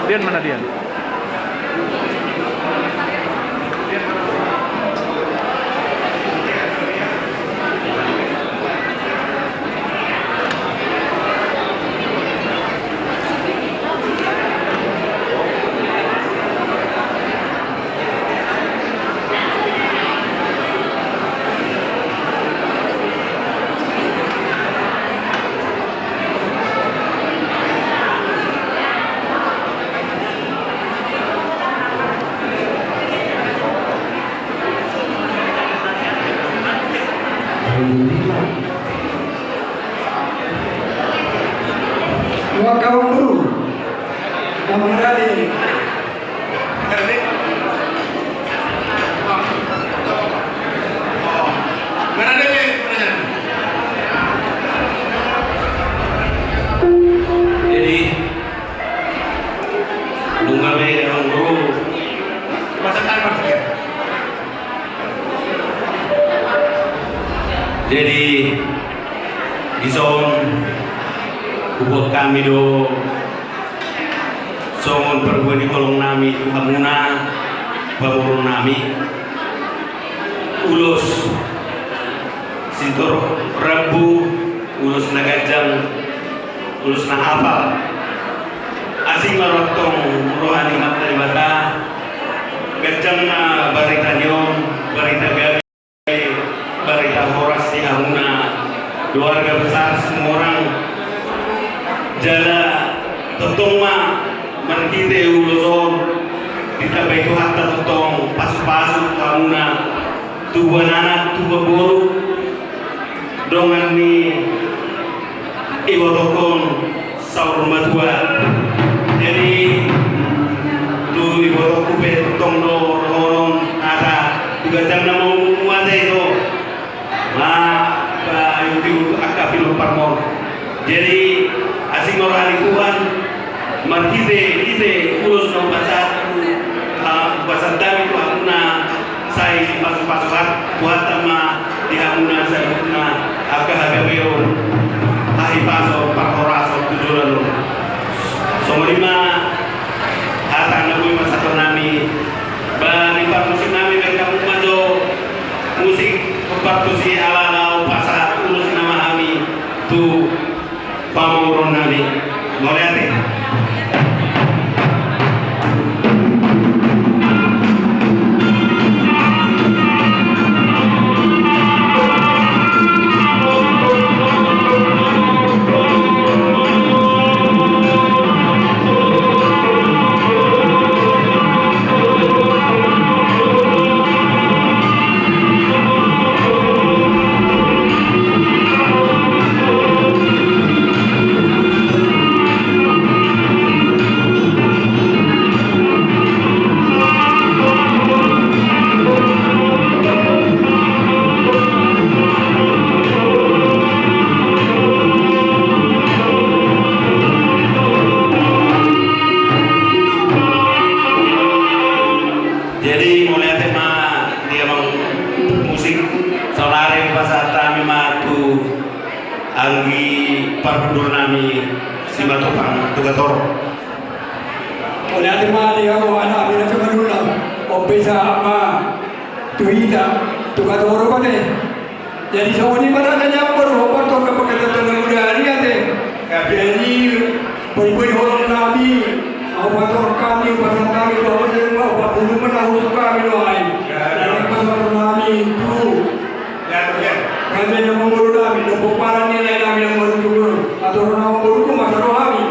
Dian, mana Dian? Dua kawan guru. Nama tadi. Jadi, nunga be, Amang Guru. Jadi, dison, hubuat hami do songon parbue ni holong nami tu hamuna, pamoruon nami. Ulos sitorop rambu, ulos na ganjang, ulos na hapal. Asing ma roha tong roha ni Amanta Debata, ganjang ma barita ni on, barita gabe, barita horas di hamuna keluarga besar Sumorang. Jala tongtong ma marhite ulos on ditambai Tuhanta tongtong pasupasu tu hamuna, tubuan anak, tubuan boru, dongan ni ibotongkon saur matua. Jadi tu ibotongku pe tong do dohonon hata, tu ganjang na maumumu hata i do. Ma, ba, iuti untuk angka pinomparmon. Jadi asing ma roha ni Tuhan, marhite hite ulos na hupasahat, ah, hupasahat hami tu hamuna, sai pasupasu Tuhanta ma di hamuna saluhutna, angka hagabeon, hahipason, parhorason tu joloan on. Songon i ma hata na boi pasahaton nami. Ba di parmusik nami, baen hamu ma jo musik partusi ala na hupasahat ulos nama hami tu pamoruon nami. Mauliate. Jadi mauliate ma di amang musik, saonari pasahat hami ma tu anggi parhundul nami Simatupang Tugatoro. Mauliate ma di hamu anak nami na jolo manulak, on pe sahat ma tu hita Tugatoro ate. Jadi songon i ma raja ni amang boru, hombar tu angka pangkataion na muda ari ate. Jadi boi-boi holong nami, ahu pator hami, pasahat hami tu hamu, jadi ma, pasahat hami tu raja ni amang boru nami, dohot pomparan ni lae nami na marujung on. Atur na amang boru tu ma sahat hami.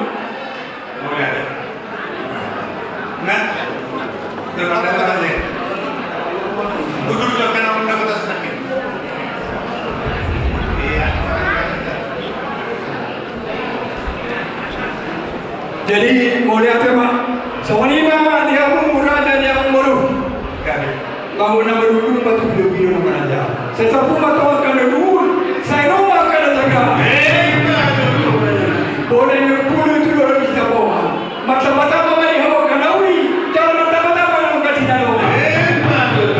Jadi mauliate ma. Songon i ma di hamu raja ni amang boru. Bahu na marujung ma tu pinomparmon na maraja. Sai sapu ma tu angka na luhut, sai ro ma angka na jaga. Bona ni umpulu tu dolok ni Siapoha. Martamba-tamba ma di hamu angka na uli, jala martamba-tamba ma angka sinadongan.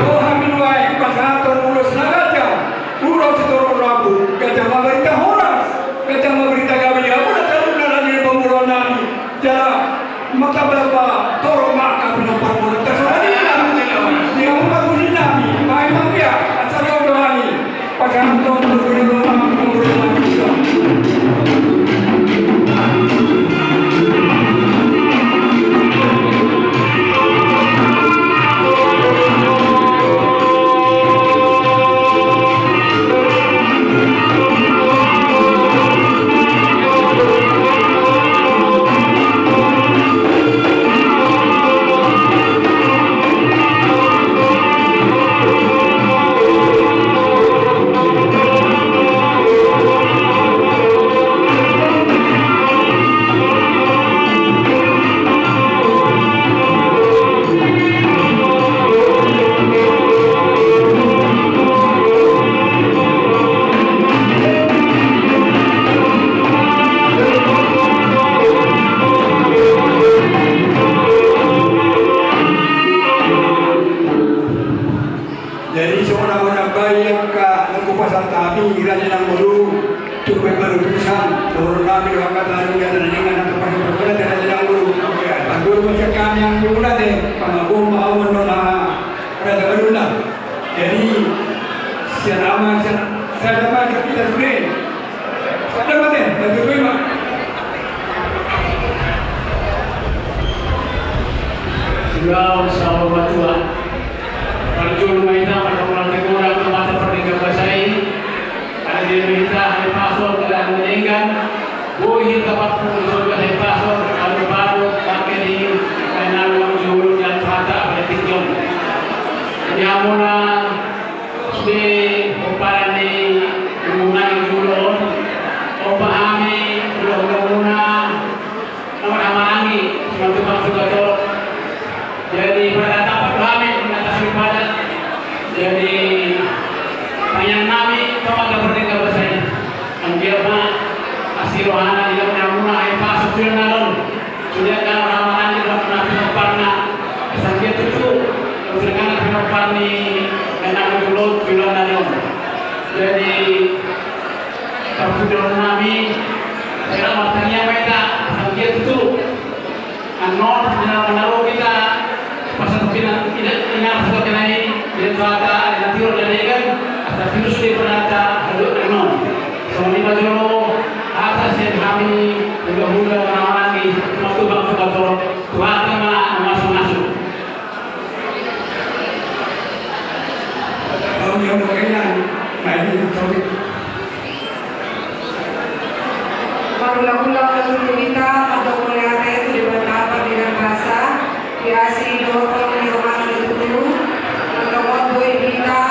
Ro hami nuaeng pasahathon ulos na ganjang, ulos sitorop rambu, ganjang ma barita horas, ganjang ma barita gabe di hamu na saluhutna raja ni pamoruon nami. Jala martamba-tamba torop ma angka pinomparmon. Tarsongon i ma di hamu parmusik nami, baen ma pia, asa dao do hami pasahathon ulos ni pamoruon nami. Jadi songon na manambai angka na hupasahat hami, raja nang boru, tung pe baru tusan, boru nami do angka tanu, ya, tanu dengan angka pasahat boru, raja nang boru. Ya, tantu ma sian hami angka boru na te, pangagom ma awan do na raja baru na. Jadi sian ama, sian, sian ama, sian hita sude. Ada mate, ada terima. Sudah, saur matua. Parjolo ma hita mandok hata golang tu Amanta Pardenggan Basa i. Ala ni i ma hita hahipason, ala ni denggan. Boi hita parpulu soja hahipason, alu baru, pakai di kanal yang julu, yang hata, pada tinggi. Jadi, hamuna sude pomparan ni guru nami jolo on, pompa hami, hulahula muna, na marhahamaranggi, simanjujung tu Tuhan. Jadi, pada tatapan hami, na tasumpada. Jadi, tangiang nami, tu Amanta Pardenggan Basa i. Anggiat ma asi rohana, dilehon ni hamuna hahipason tu na ro. Sude angka marhahamaranggi, dohot na pinomparna, asa anggiat tutu, sude angka na pinompar ni, na jolo, jolo na ro. Jadi, parpudi nami, hera martangiang ma hita, asa anggiat tutu. Annon, di na ro hita, pasahat hita, ina, ina pasahat hita i, di hata, di na tiro na denggan, asa tirus di panata, aduh, annon. Songon i ma jolo, hata sian hami, hulahula na marhahamaranggi, matumbang tu Tuhan, tu hata ma na mamasu-masu. Marhulahula ma tutu hita, mandok mauliate tu Debata Pardenggan Basa, di asi dohot holong ni rohana tutu, mandok boi hita,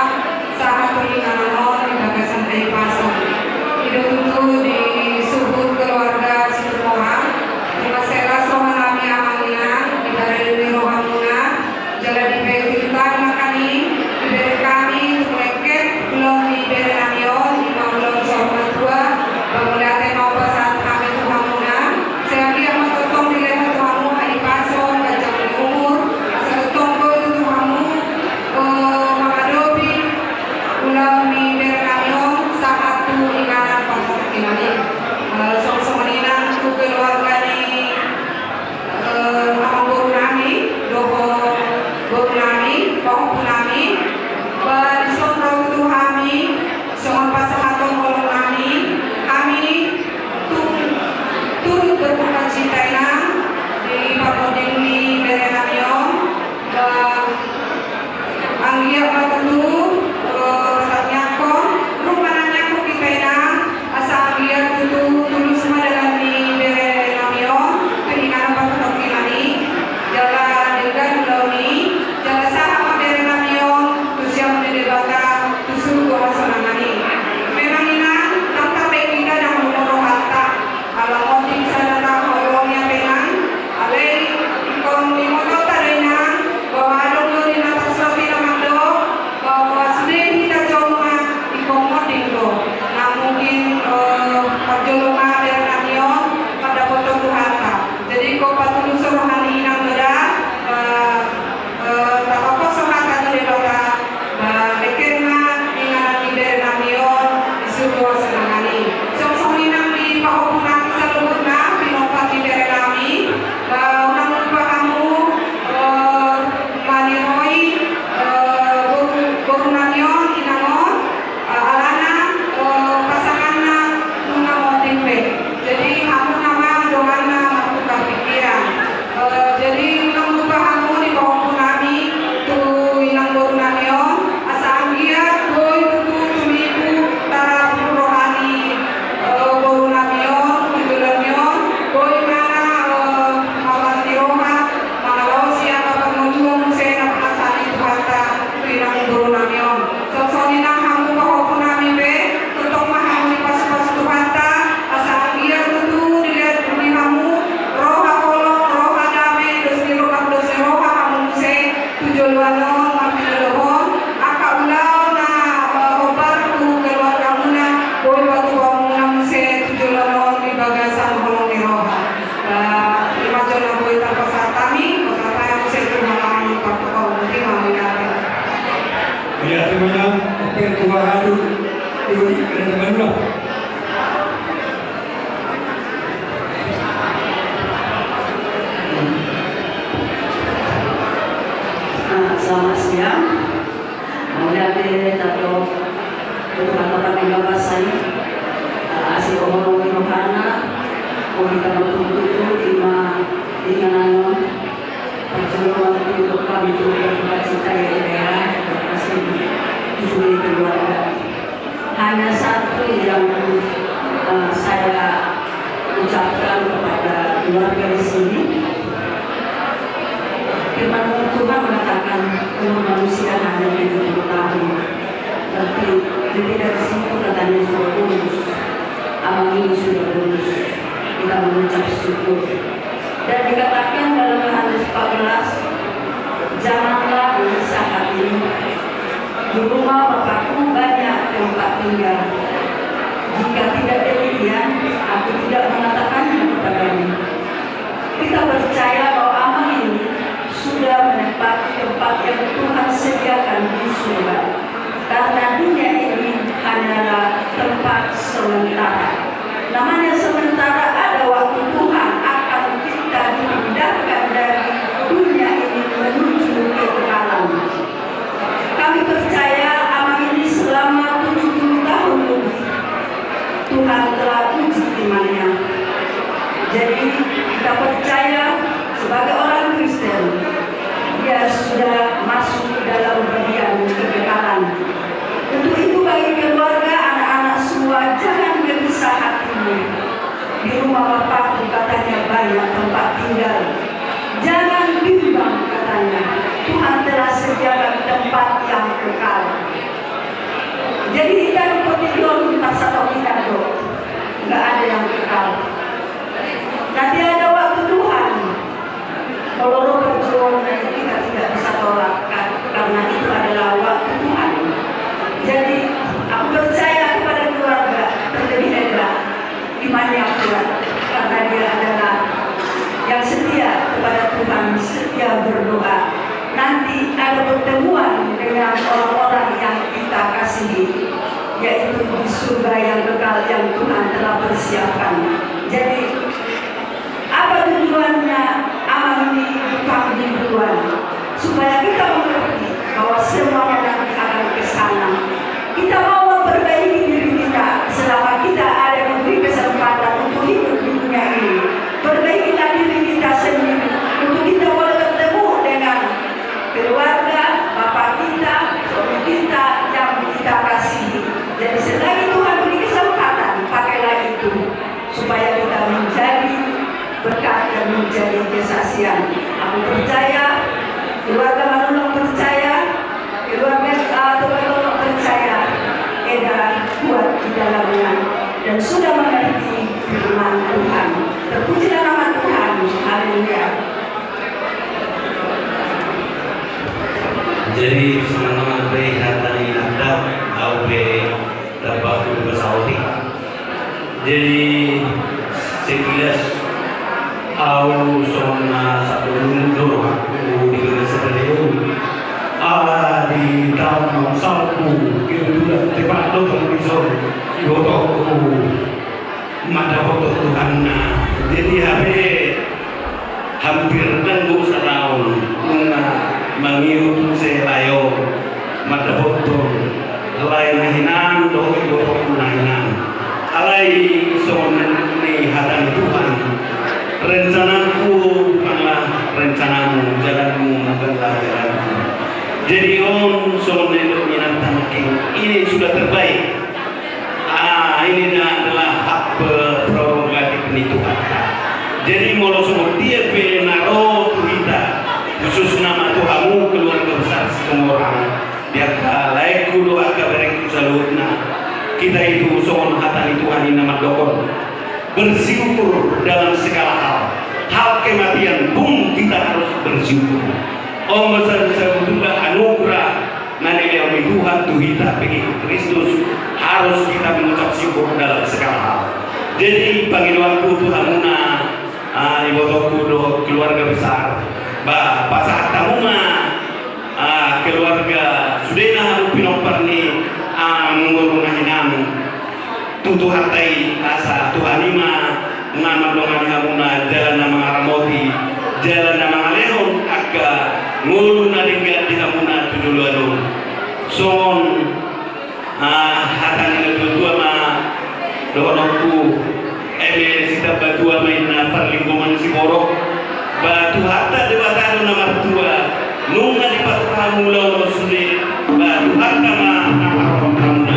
sahat tu inganan on di bagasan hahipason. I do tutu disuhut keluarga Situmorang, di na las roha nami amang inang, di na las ni rohamuna, jala di bagasan hami, di bere nami, tu lengket, ulaon ni bere nami on, i ma ulaon saur matua, mauliate ma hupasahat hami tu hamuna, sai anggiat ma tongtong dilehon tu hamu hahipason, ganjang ni umur, asa tongtong boi tutu hamu, eh, mangadopi ulaon ni bere nami on, sahat tu inganan parhatakion nami. Eh, songon i nang tu keluarga ni eh, amangboru nami, dohot boru nami, pahompu nami, ba dison ro tu hami, songon pasahaton holong nami, hami tung turut berduka cita inang, di parmonding ni bere nami on, ba anggiat ma tutu, eh, tatangiangkon, ruk manangiangkon hita inang, asa anggiat tutu tulus ma dalan ni bere nami on, tu inganan parhatakion nami, jala denggan ulaon i, jala sahat ma bere nami on, tu siamun ni Debata, tu surgo hasonangan i. Memang inang, tangkas be hita ndang molo rohanta, ala monding sada taon holong i ate inang, alai ingkon diboto hita do inang, bahwa adong do di na tarsongon i na mandok, bahwa Ya, terima kasih. Oke, dua hari. Dua hari, ada teman dua. Ah, selamat siang. Mauliate tadok tu Tuhanta pardenggan basa i. Ah, asi, dohot rohana, boi hita martutur-tutur, ima di inganan on. Parjolo ma hami tu berduka cita ya, ya, berkasih tu seluruh keluarga. Hanya satu yang, eh, saya ucapkan kepada keluarga di sini. Firman Tuhan mengatakan umur manusia hanya tujuh puluh tahun. Tapi lebih dari situ katanya sudah bonus. Abang ini sudah bonus. Kita mengucap syukur. Dan dikatakan dalam Yohanes empat belas, "Janganlah gelisah hatimu. Di rumah Bapakku banyak tempat tinggal. Jika tidak demikian, aku tidak mengatakannya kepadamu." Kita percaya bahwa Amang ini sudah menempati tempat yang Tuhan sediakan di surga. Karena dunia ini hanyalah tempat sementara. Namanya sementara, ada waktu Tuhan akan kita dipindahkan dari dunia ini menuju kekekalan. Kami percaya Amang ini selama tujuh puluh tahun lebih Tuhan telah uji imannya. Jadi, kita percaya sebagai orang Kristen, dia sudah masuk dalam bagian kekekalan. Untuk itu, bagi keluarga, anak-anak semua, jangan gelisah hatimu. Di rumah Bapakku katanya banyak tempat tinggal. Jangan bimbang katanya. Tuhan telah sediakan tempat yang kekal. Jadi, hita di portibi on, tak satu kita do. Nggak ada yang kekal. Nanti ada waktu Tuhan. Kalau roh berjuang, kita tidak bisa tolak, kan? Karena itu adalah waktu Tuhan. Jadi, aku percaya kepada keluarga, terlebih Eda, imannya kuat, karena dia adalah yang setia kepada Tuhan, setia berdoa. Nanti ada pertemuan dengan orang-orang yang kita kasihi, yaitu di surga yang kekal yang Tuhan telah persiapkan. Jadi, apa tujuannya Amang ini dipanggil duluan? Supaya kita mengerti bahwa semuanya nanti akan ke sana. Kita mau memperbaiki diri kita selama kita ada diberi kesempatan untuk hidup di dunia ini. Perbaikilah diri kita sendiri untuk kita boleh bertemu dengan keluarga, bapak kita, suami kita yang kita kasihi. Jadi, selagi Tuhan beri kesempatan, pakailah itu supaya kita menjadi berkat dan menjadi kesaksian. Aku percaya, keluarga Manurung percaya, keluarga, eh, Toga Tolok percaya, Eda kuat di dalamnya dan sudah mengerti firman Tuhan. Terpujilah nama Tuhan. Haleluya. Jadi, semangat be hata ni nata, au be dapat bersaudi. Jadi, sekilas au songon na satu mundur aku di Gereja Sadari. Ala di taon naung salpu, kebetulan tepat do di son, ibotongku. Mandapothon Tuhanna. Jadi, hape hampir danggo sataon nunga mangihut muse lae on. Mandapothon lae na hinan dohot ibotongku na hinan. Alai songon na nidok ni hata ni Tuhan, rencanangku bukanlah rencanamu, jalanmu bukanlah jalanku. Jadi on songon na nidok ni inanta nangkin, ini sudah terbaik. Ah, ini adalah hak prerogatif ni Tuhan. Jadi molo songon dia pe na ro tu hita, khususna ma tu hamu keluarga besar Situmorang, di angka laengku dohot angka berengku saluhutna, kita itu songon hata ni Tuhan i na mandok on, bersyukur dalam segala hal. Hal kematian pun kita harus bersyukur. On ma sa-, sabotulna anugerah na nilehon ni Tuhan tu hita pe i Kristus, harus kita mengucap syukur dalam segala hal. Jadi pangidoanku tu hamuna, ah, ibotongku dohot keluarga besar, ba, pasahat hamu ma Ah, keluarga sudena hamu pinompar ni amangboru na hinan. Tu Tuhanta i asa Tuhan i ma na mandongani hamuna jala na mangaramoti, jala na mangalehon angka ngolu na denggan di hamuna tu joloan on. Songon Ah, hata ni natuatua ma dohononku, eme sitamba tua ma inna parlinggoman siborok. Ba Tuhanta Debata do na martua, nunga dipatupa hamu ulaon on sude, ba Tuhanta ma na parrohahon hamu.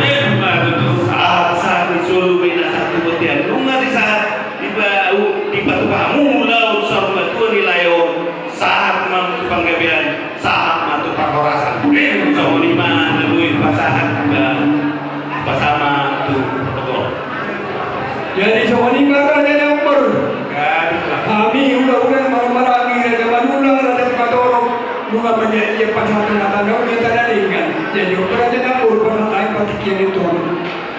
Sahat, sahat ni solu ma inna sahat tu bontean, nunga disahat, dipa-, dipatupa hamu ulaon saur matua ni lae on, sahat ma tu panggabean, sahat ma tu parhorasan. Songon i ma na boi pasahat, ba, pasama tu protokol. Jadi songon i ma raja ni ombor. Hami hulahula na marhahamaranggi, Raja Manullang, Raja Simanjorang, nunga manjaha pasahathon hata na uli, hata na denggan. Jadi on pe raja ni ombor, pasahat hami partingkian i tu hamu.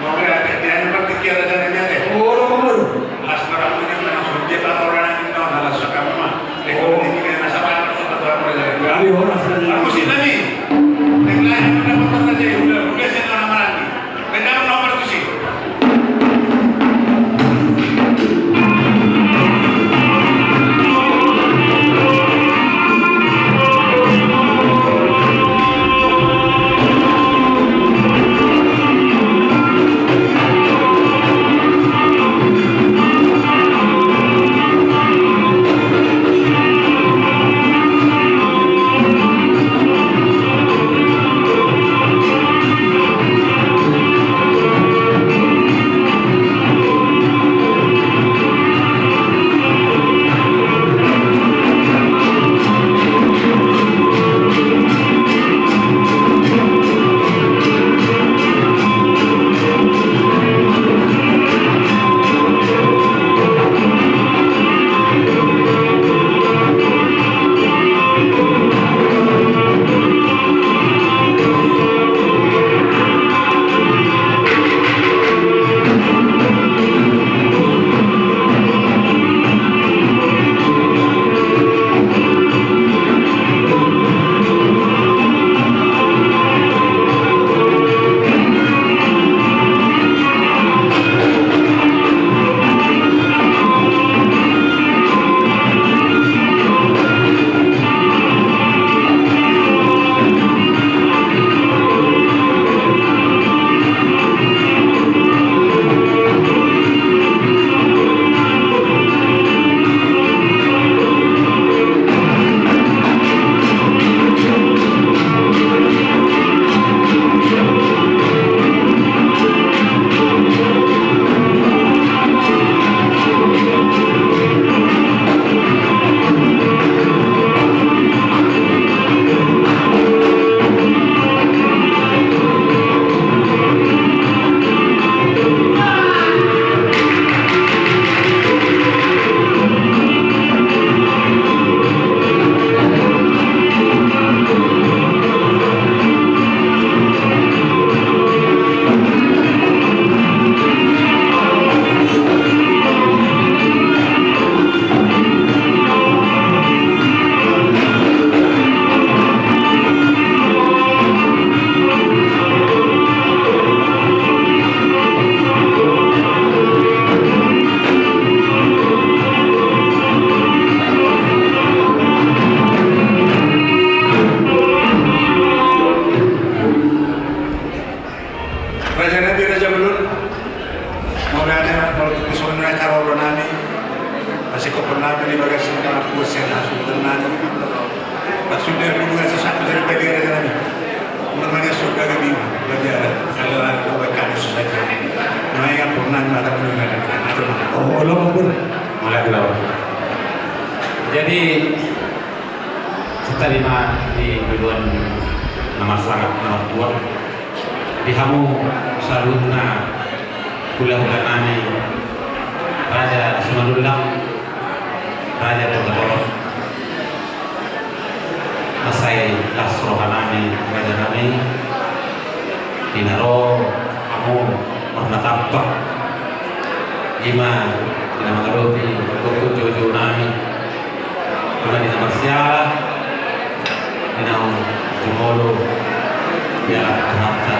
Mauliate, dia ni partingkian raja ni ate. Olo, ombor. Las maranggi na langsung dia patorang na las sakama. Ekonomi kita na sabar, sabar, sabar, sabar. Kami horas dan Aku sih tadi. Yang lain apa dapat terjadi? Udah, udah saya nggak maranggi. Beda nomor tuh sih. Raja nami, raja bolon, mauliate ma, molo tung songon i acara ulaon nami, pasikkophon nami di bagasan pangampuon sian hasuhuton nami. Maksudna hubungan sesama dari bagi raja nami. Namanya surga kami bagi ada kalau ada kami susah. Namanya pernah mata mendengar. Oh, lo ampun. Malah gelap. Jadi, Tarima di joloan na marsangap na martua, di hamu saluhutna hulahula nami, Raja Simanullang, Raja Tonga Toro, na sai las roha nami, raja nami, di na ro hamu marnatampak, ima di na mangadopi gokhon joujou nami, ima di na marsiala, di na Jumolo, ya Tuhanta,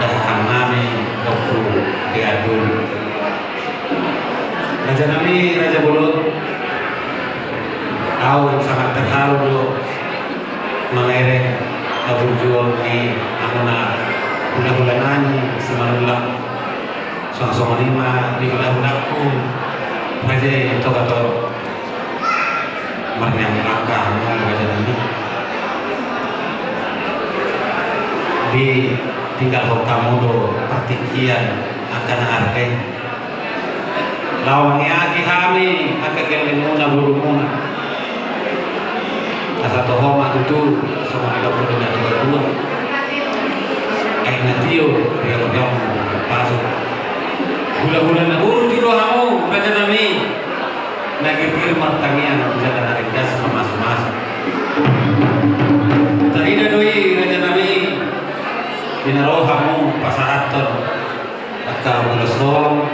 dahahan nami, Ompu Deandulu. Raja nami, Raja Bolon, ahu sangat terharu do mangereng haburjuon ni hamuna hulahula nami Simanullang. Songon i ma di hulahulangku, Raja i Togator. Marniang langka hamu, Raja nami. Ditinggalhon hamu do partingkian angka na arga i, laho mangeahi hami angka gellengmuna, borumuna. Asa toho ma tutu songon na didok ni natuatua: Aek na tio, riongriong ma pasu. Hulahula na burju do hamu, Raja nami, na girgir martangiang jala na ringgas mamasumasu. Tarida do i, Raja nami, di na ro hamu pasahathon angka ulos holong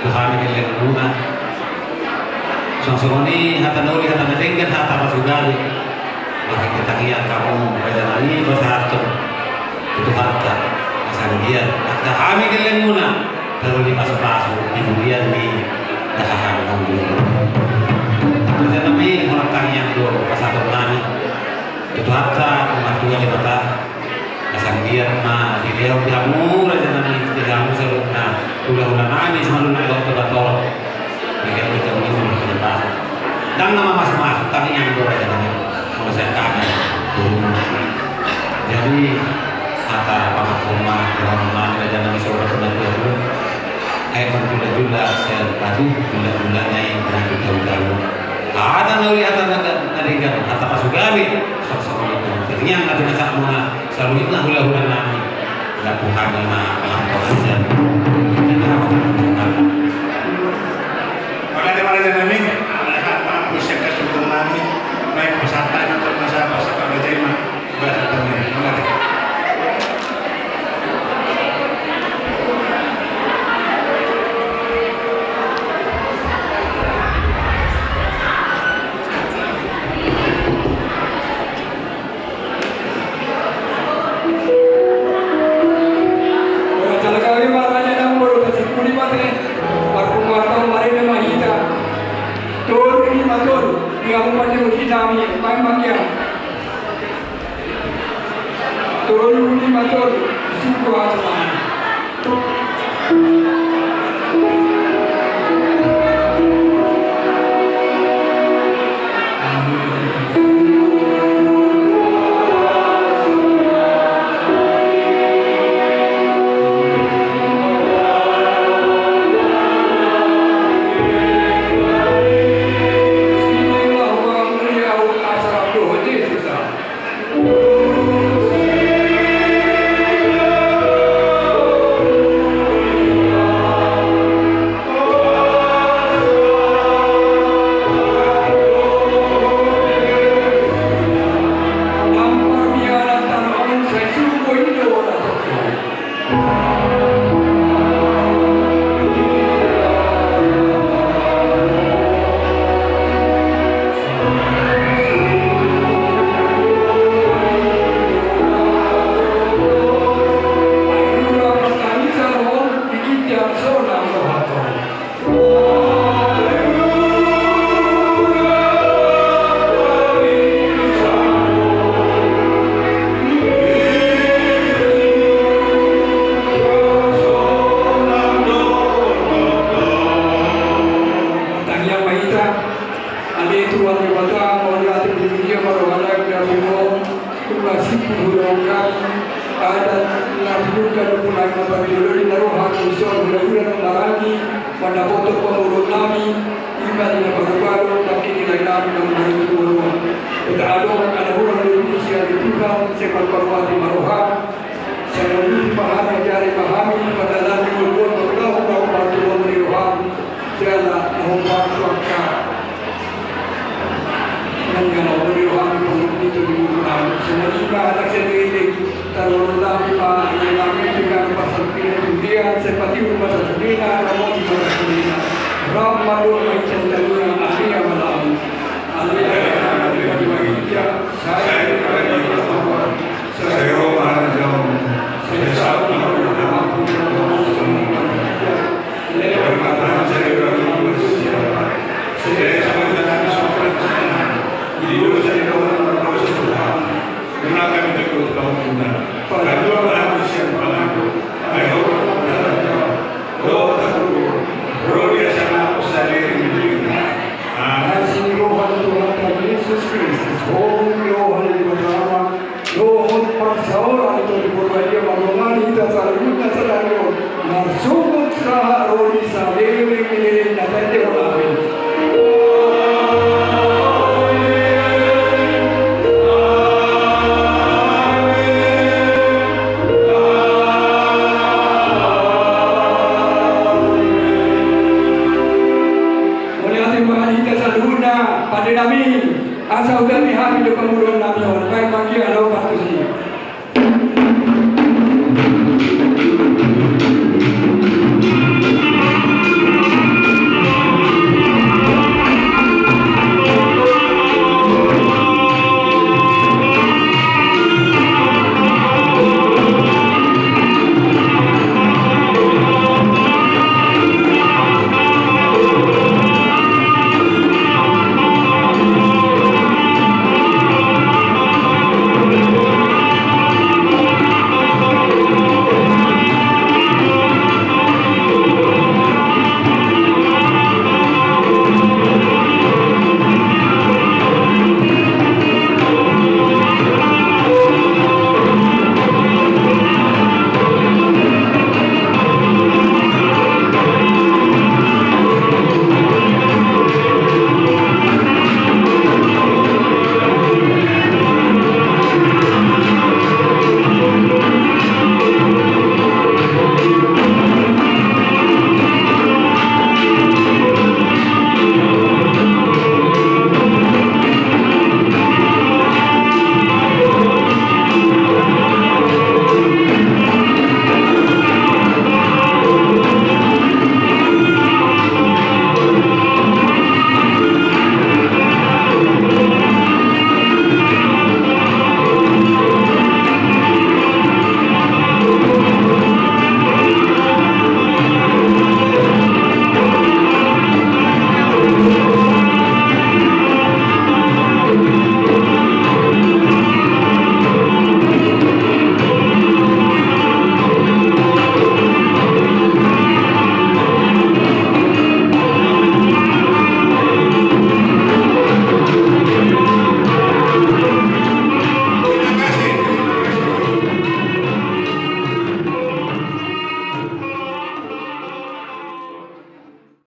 tu hami gellengmuna. Songon i hata na uli, hata na denggan, hata pasugabe. Maka ditangiang hamu, Raja nami, pasahathon tu Tuhanta, asa anggiat angka hami gellengmuna taruli pasupasu di bulan ni dahahan on. Raja nami, holan tangiang do pasahaton nami tu Tuhanta na martua Debata. Asa anggiat ma dilehon di hamu, Raja nami, di hamu saluhutna hulahula nami Simanullang dohot Togator. Di hamu, di hamu, di hamu. Ndang na mamasumasu, tangiang do, Raja nami. Molo sian hami. Jadi hata pangakuan ma di hamu, Raja nami, sobat na tuatua. Aek marjulajula sian padi, julajulana i marhutahutahu. Hata na uli, hata na denggan, hata pasugabe. Songon i ma tangiang na pinasahat muna saluhutna hulahula nami. Laku hami ma lampu hujan. Mauliate ma, Raja nami. Mauliate ma, Raja nami. Baik, pasahat ma tu Raja i ma. Jala gabe ma, Raja nami, molo tasimpuli ma te, marpunguanta marende ma hita. Tolu, lima, tolu. Di hamu ma, di hamu, di hamu. Tolu, lima, tolu. Sungguh aja. Tangiang ma hita. Ale Tuhan Debata, mauliate ma di Ho ma rohana di hami on, tu na simpul hulahulam, adat na pinungka dohot na parjolo i, na roha ni son hulahula na maranggi mandapothon pamoruon nami, ima di na parubado, tapi di lae nami na maranggi pamoruon. Hita adong angka na hurang dohot sian di Tuhan, sai marparuhati ma roha. Sai na uli ma hami, ajari ma hami, pardalanan ni ngolungol, marulaon ma hami tu ngolu ni roham. Jala na hombar tu angka na nian na ngolu ni roham, pangolu ni tolu ni roham. Songon i ma anak sendiri, tarlumobi ma, ia nami dengan pasampinan tu dia, sai patihur ma sasudena, ramoti ma sasudena. Rap mandok ma hita tu dia, alia malam. Alia malam, alia malam. Di panguluan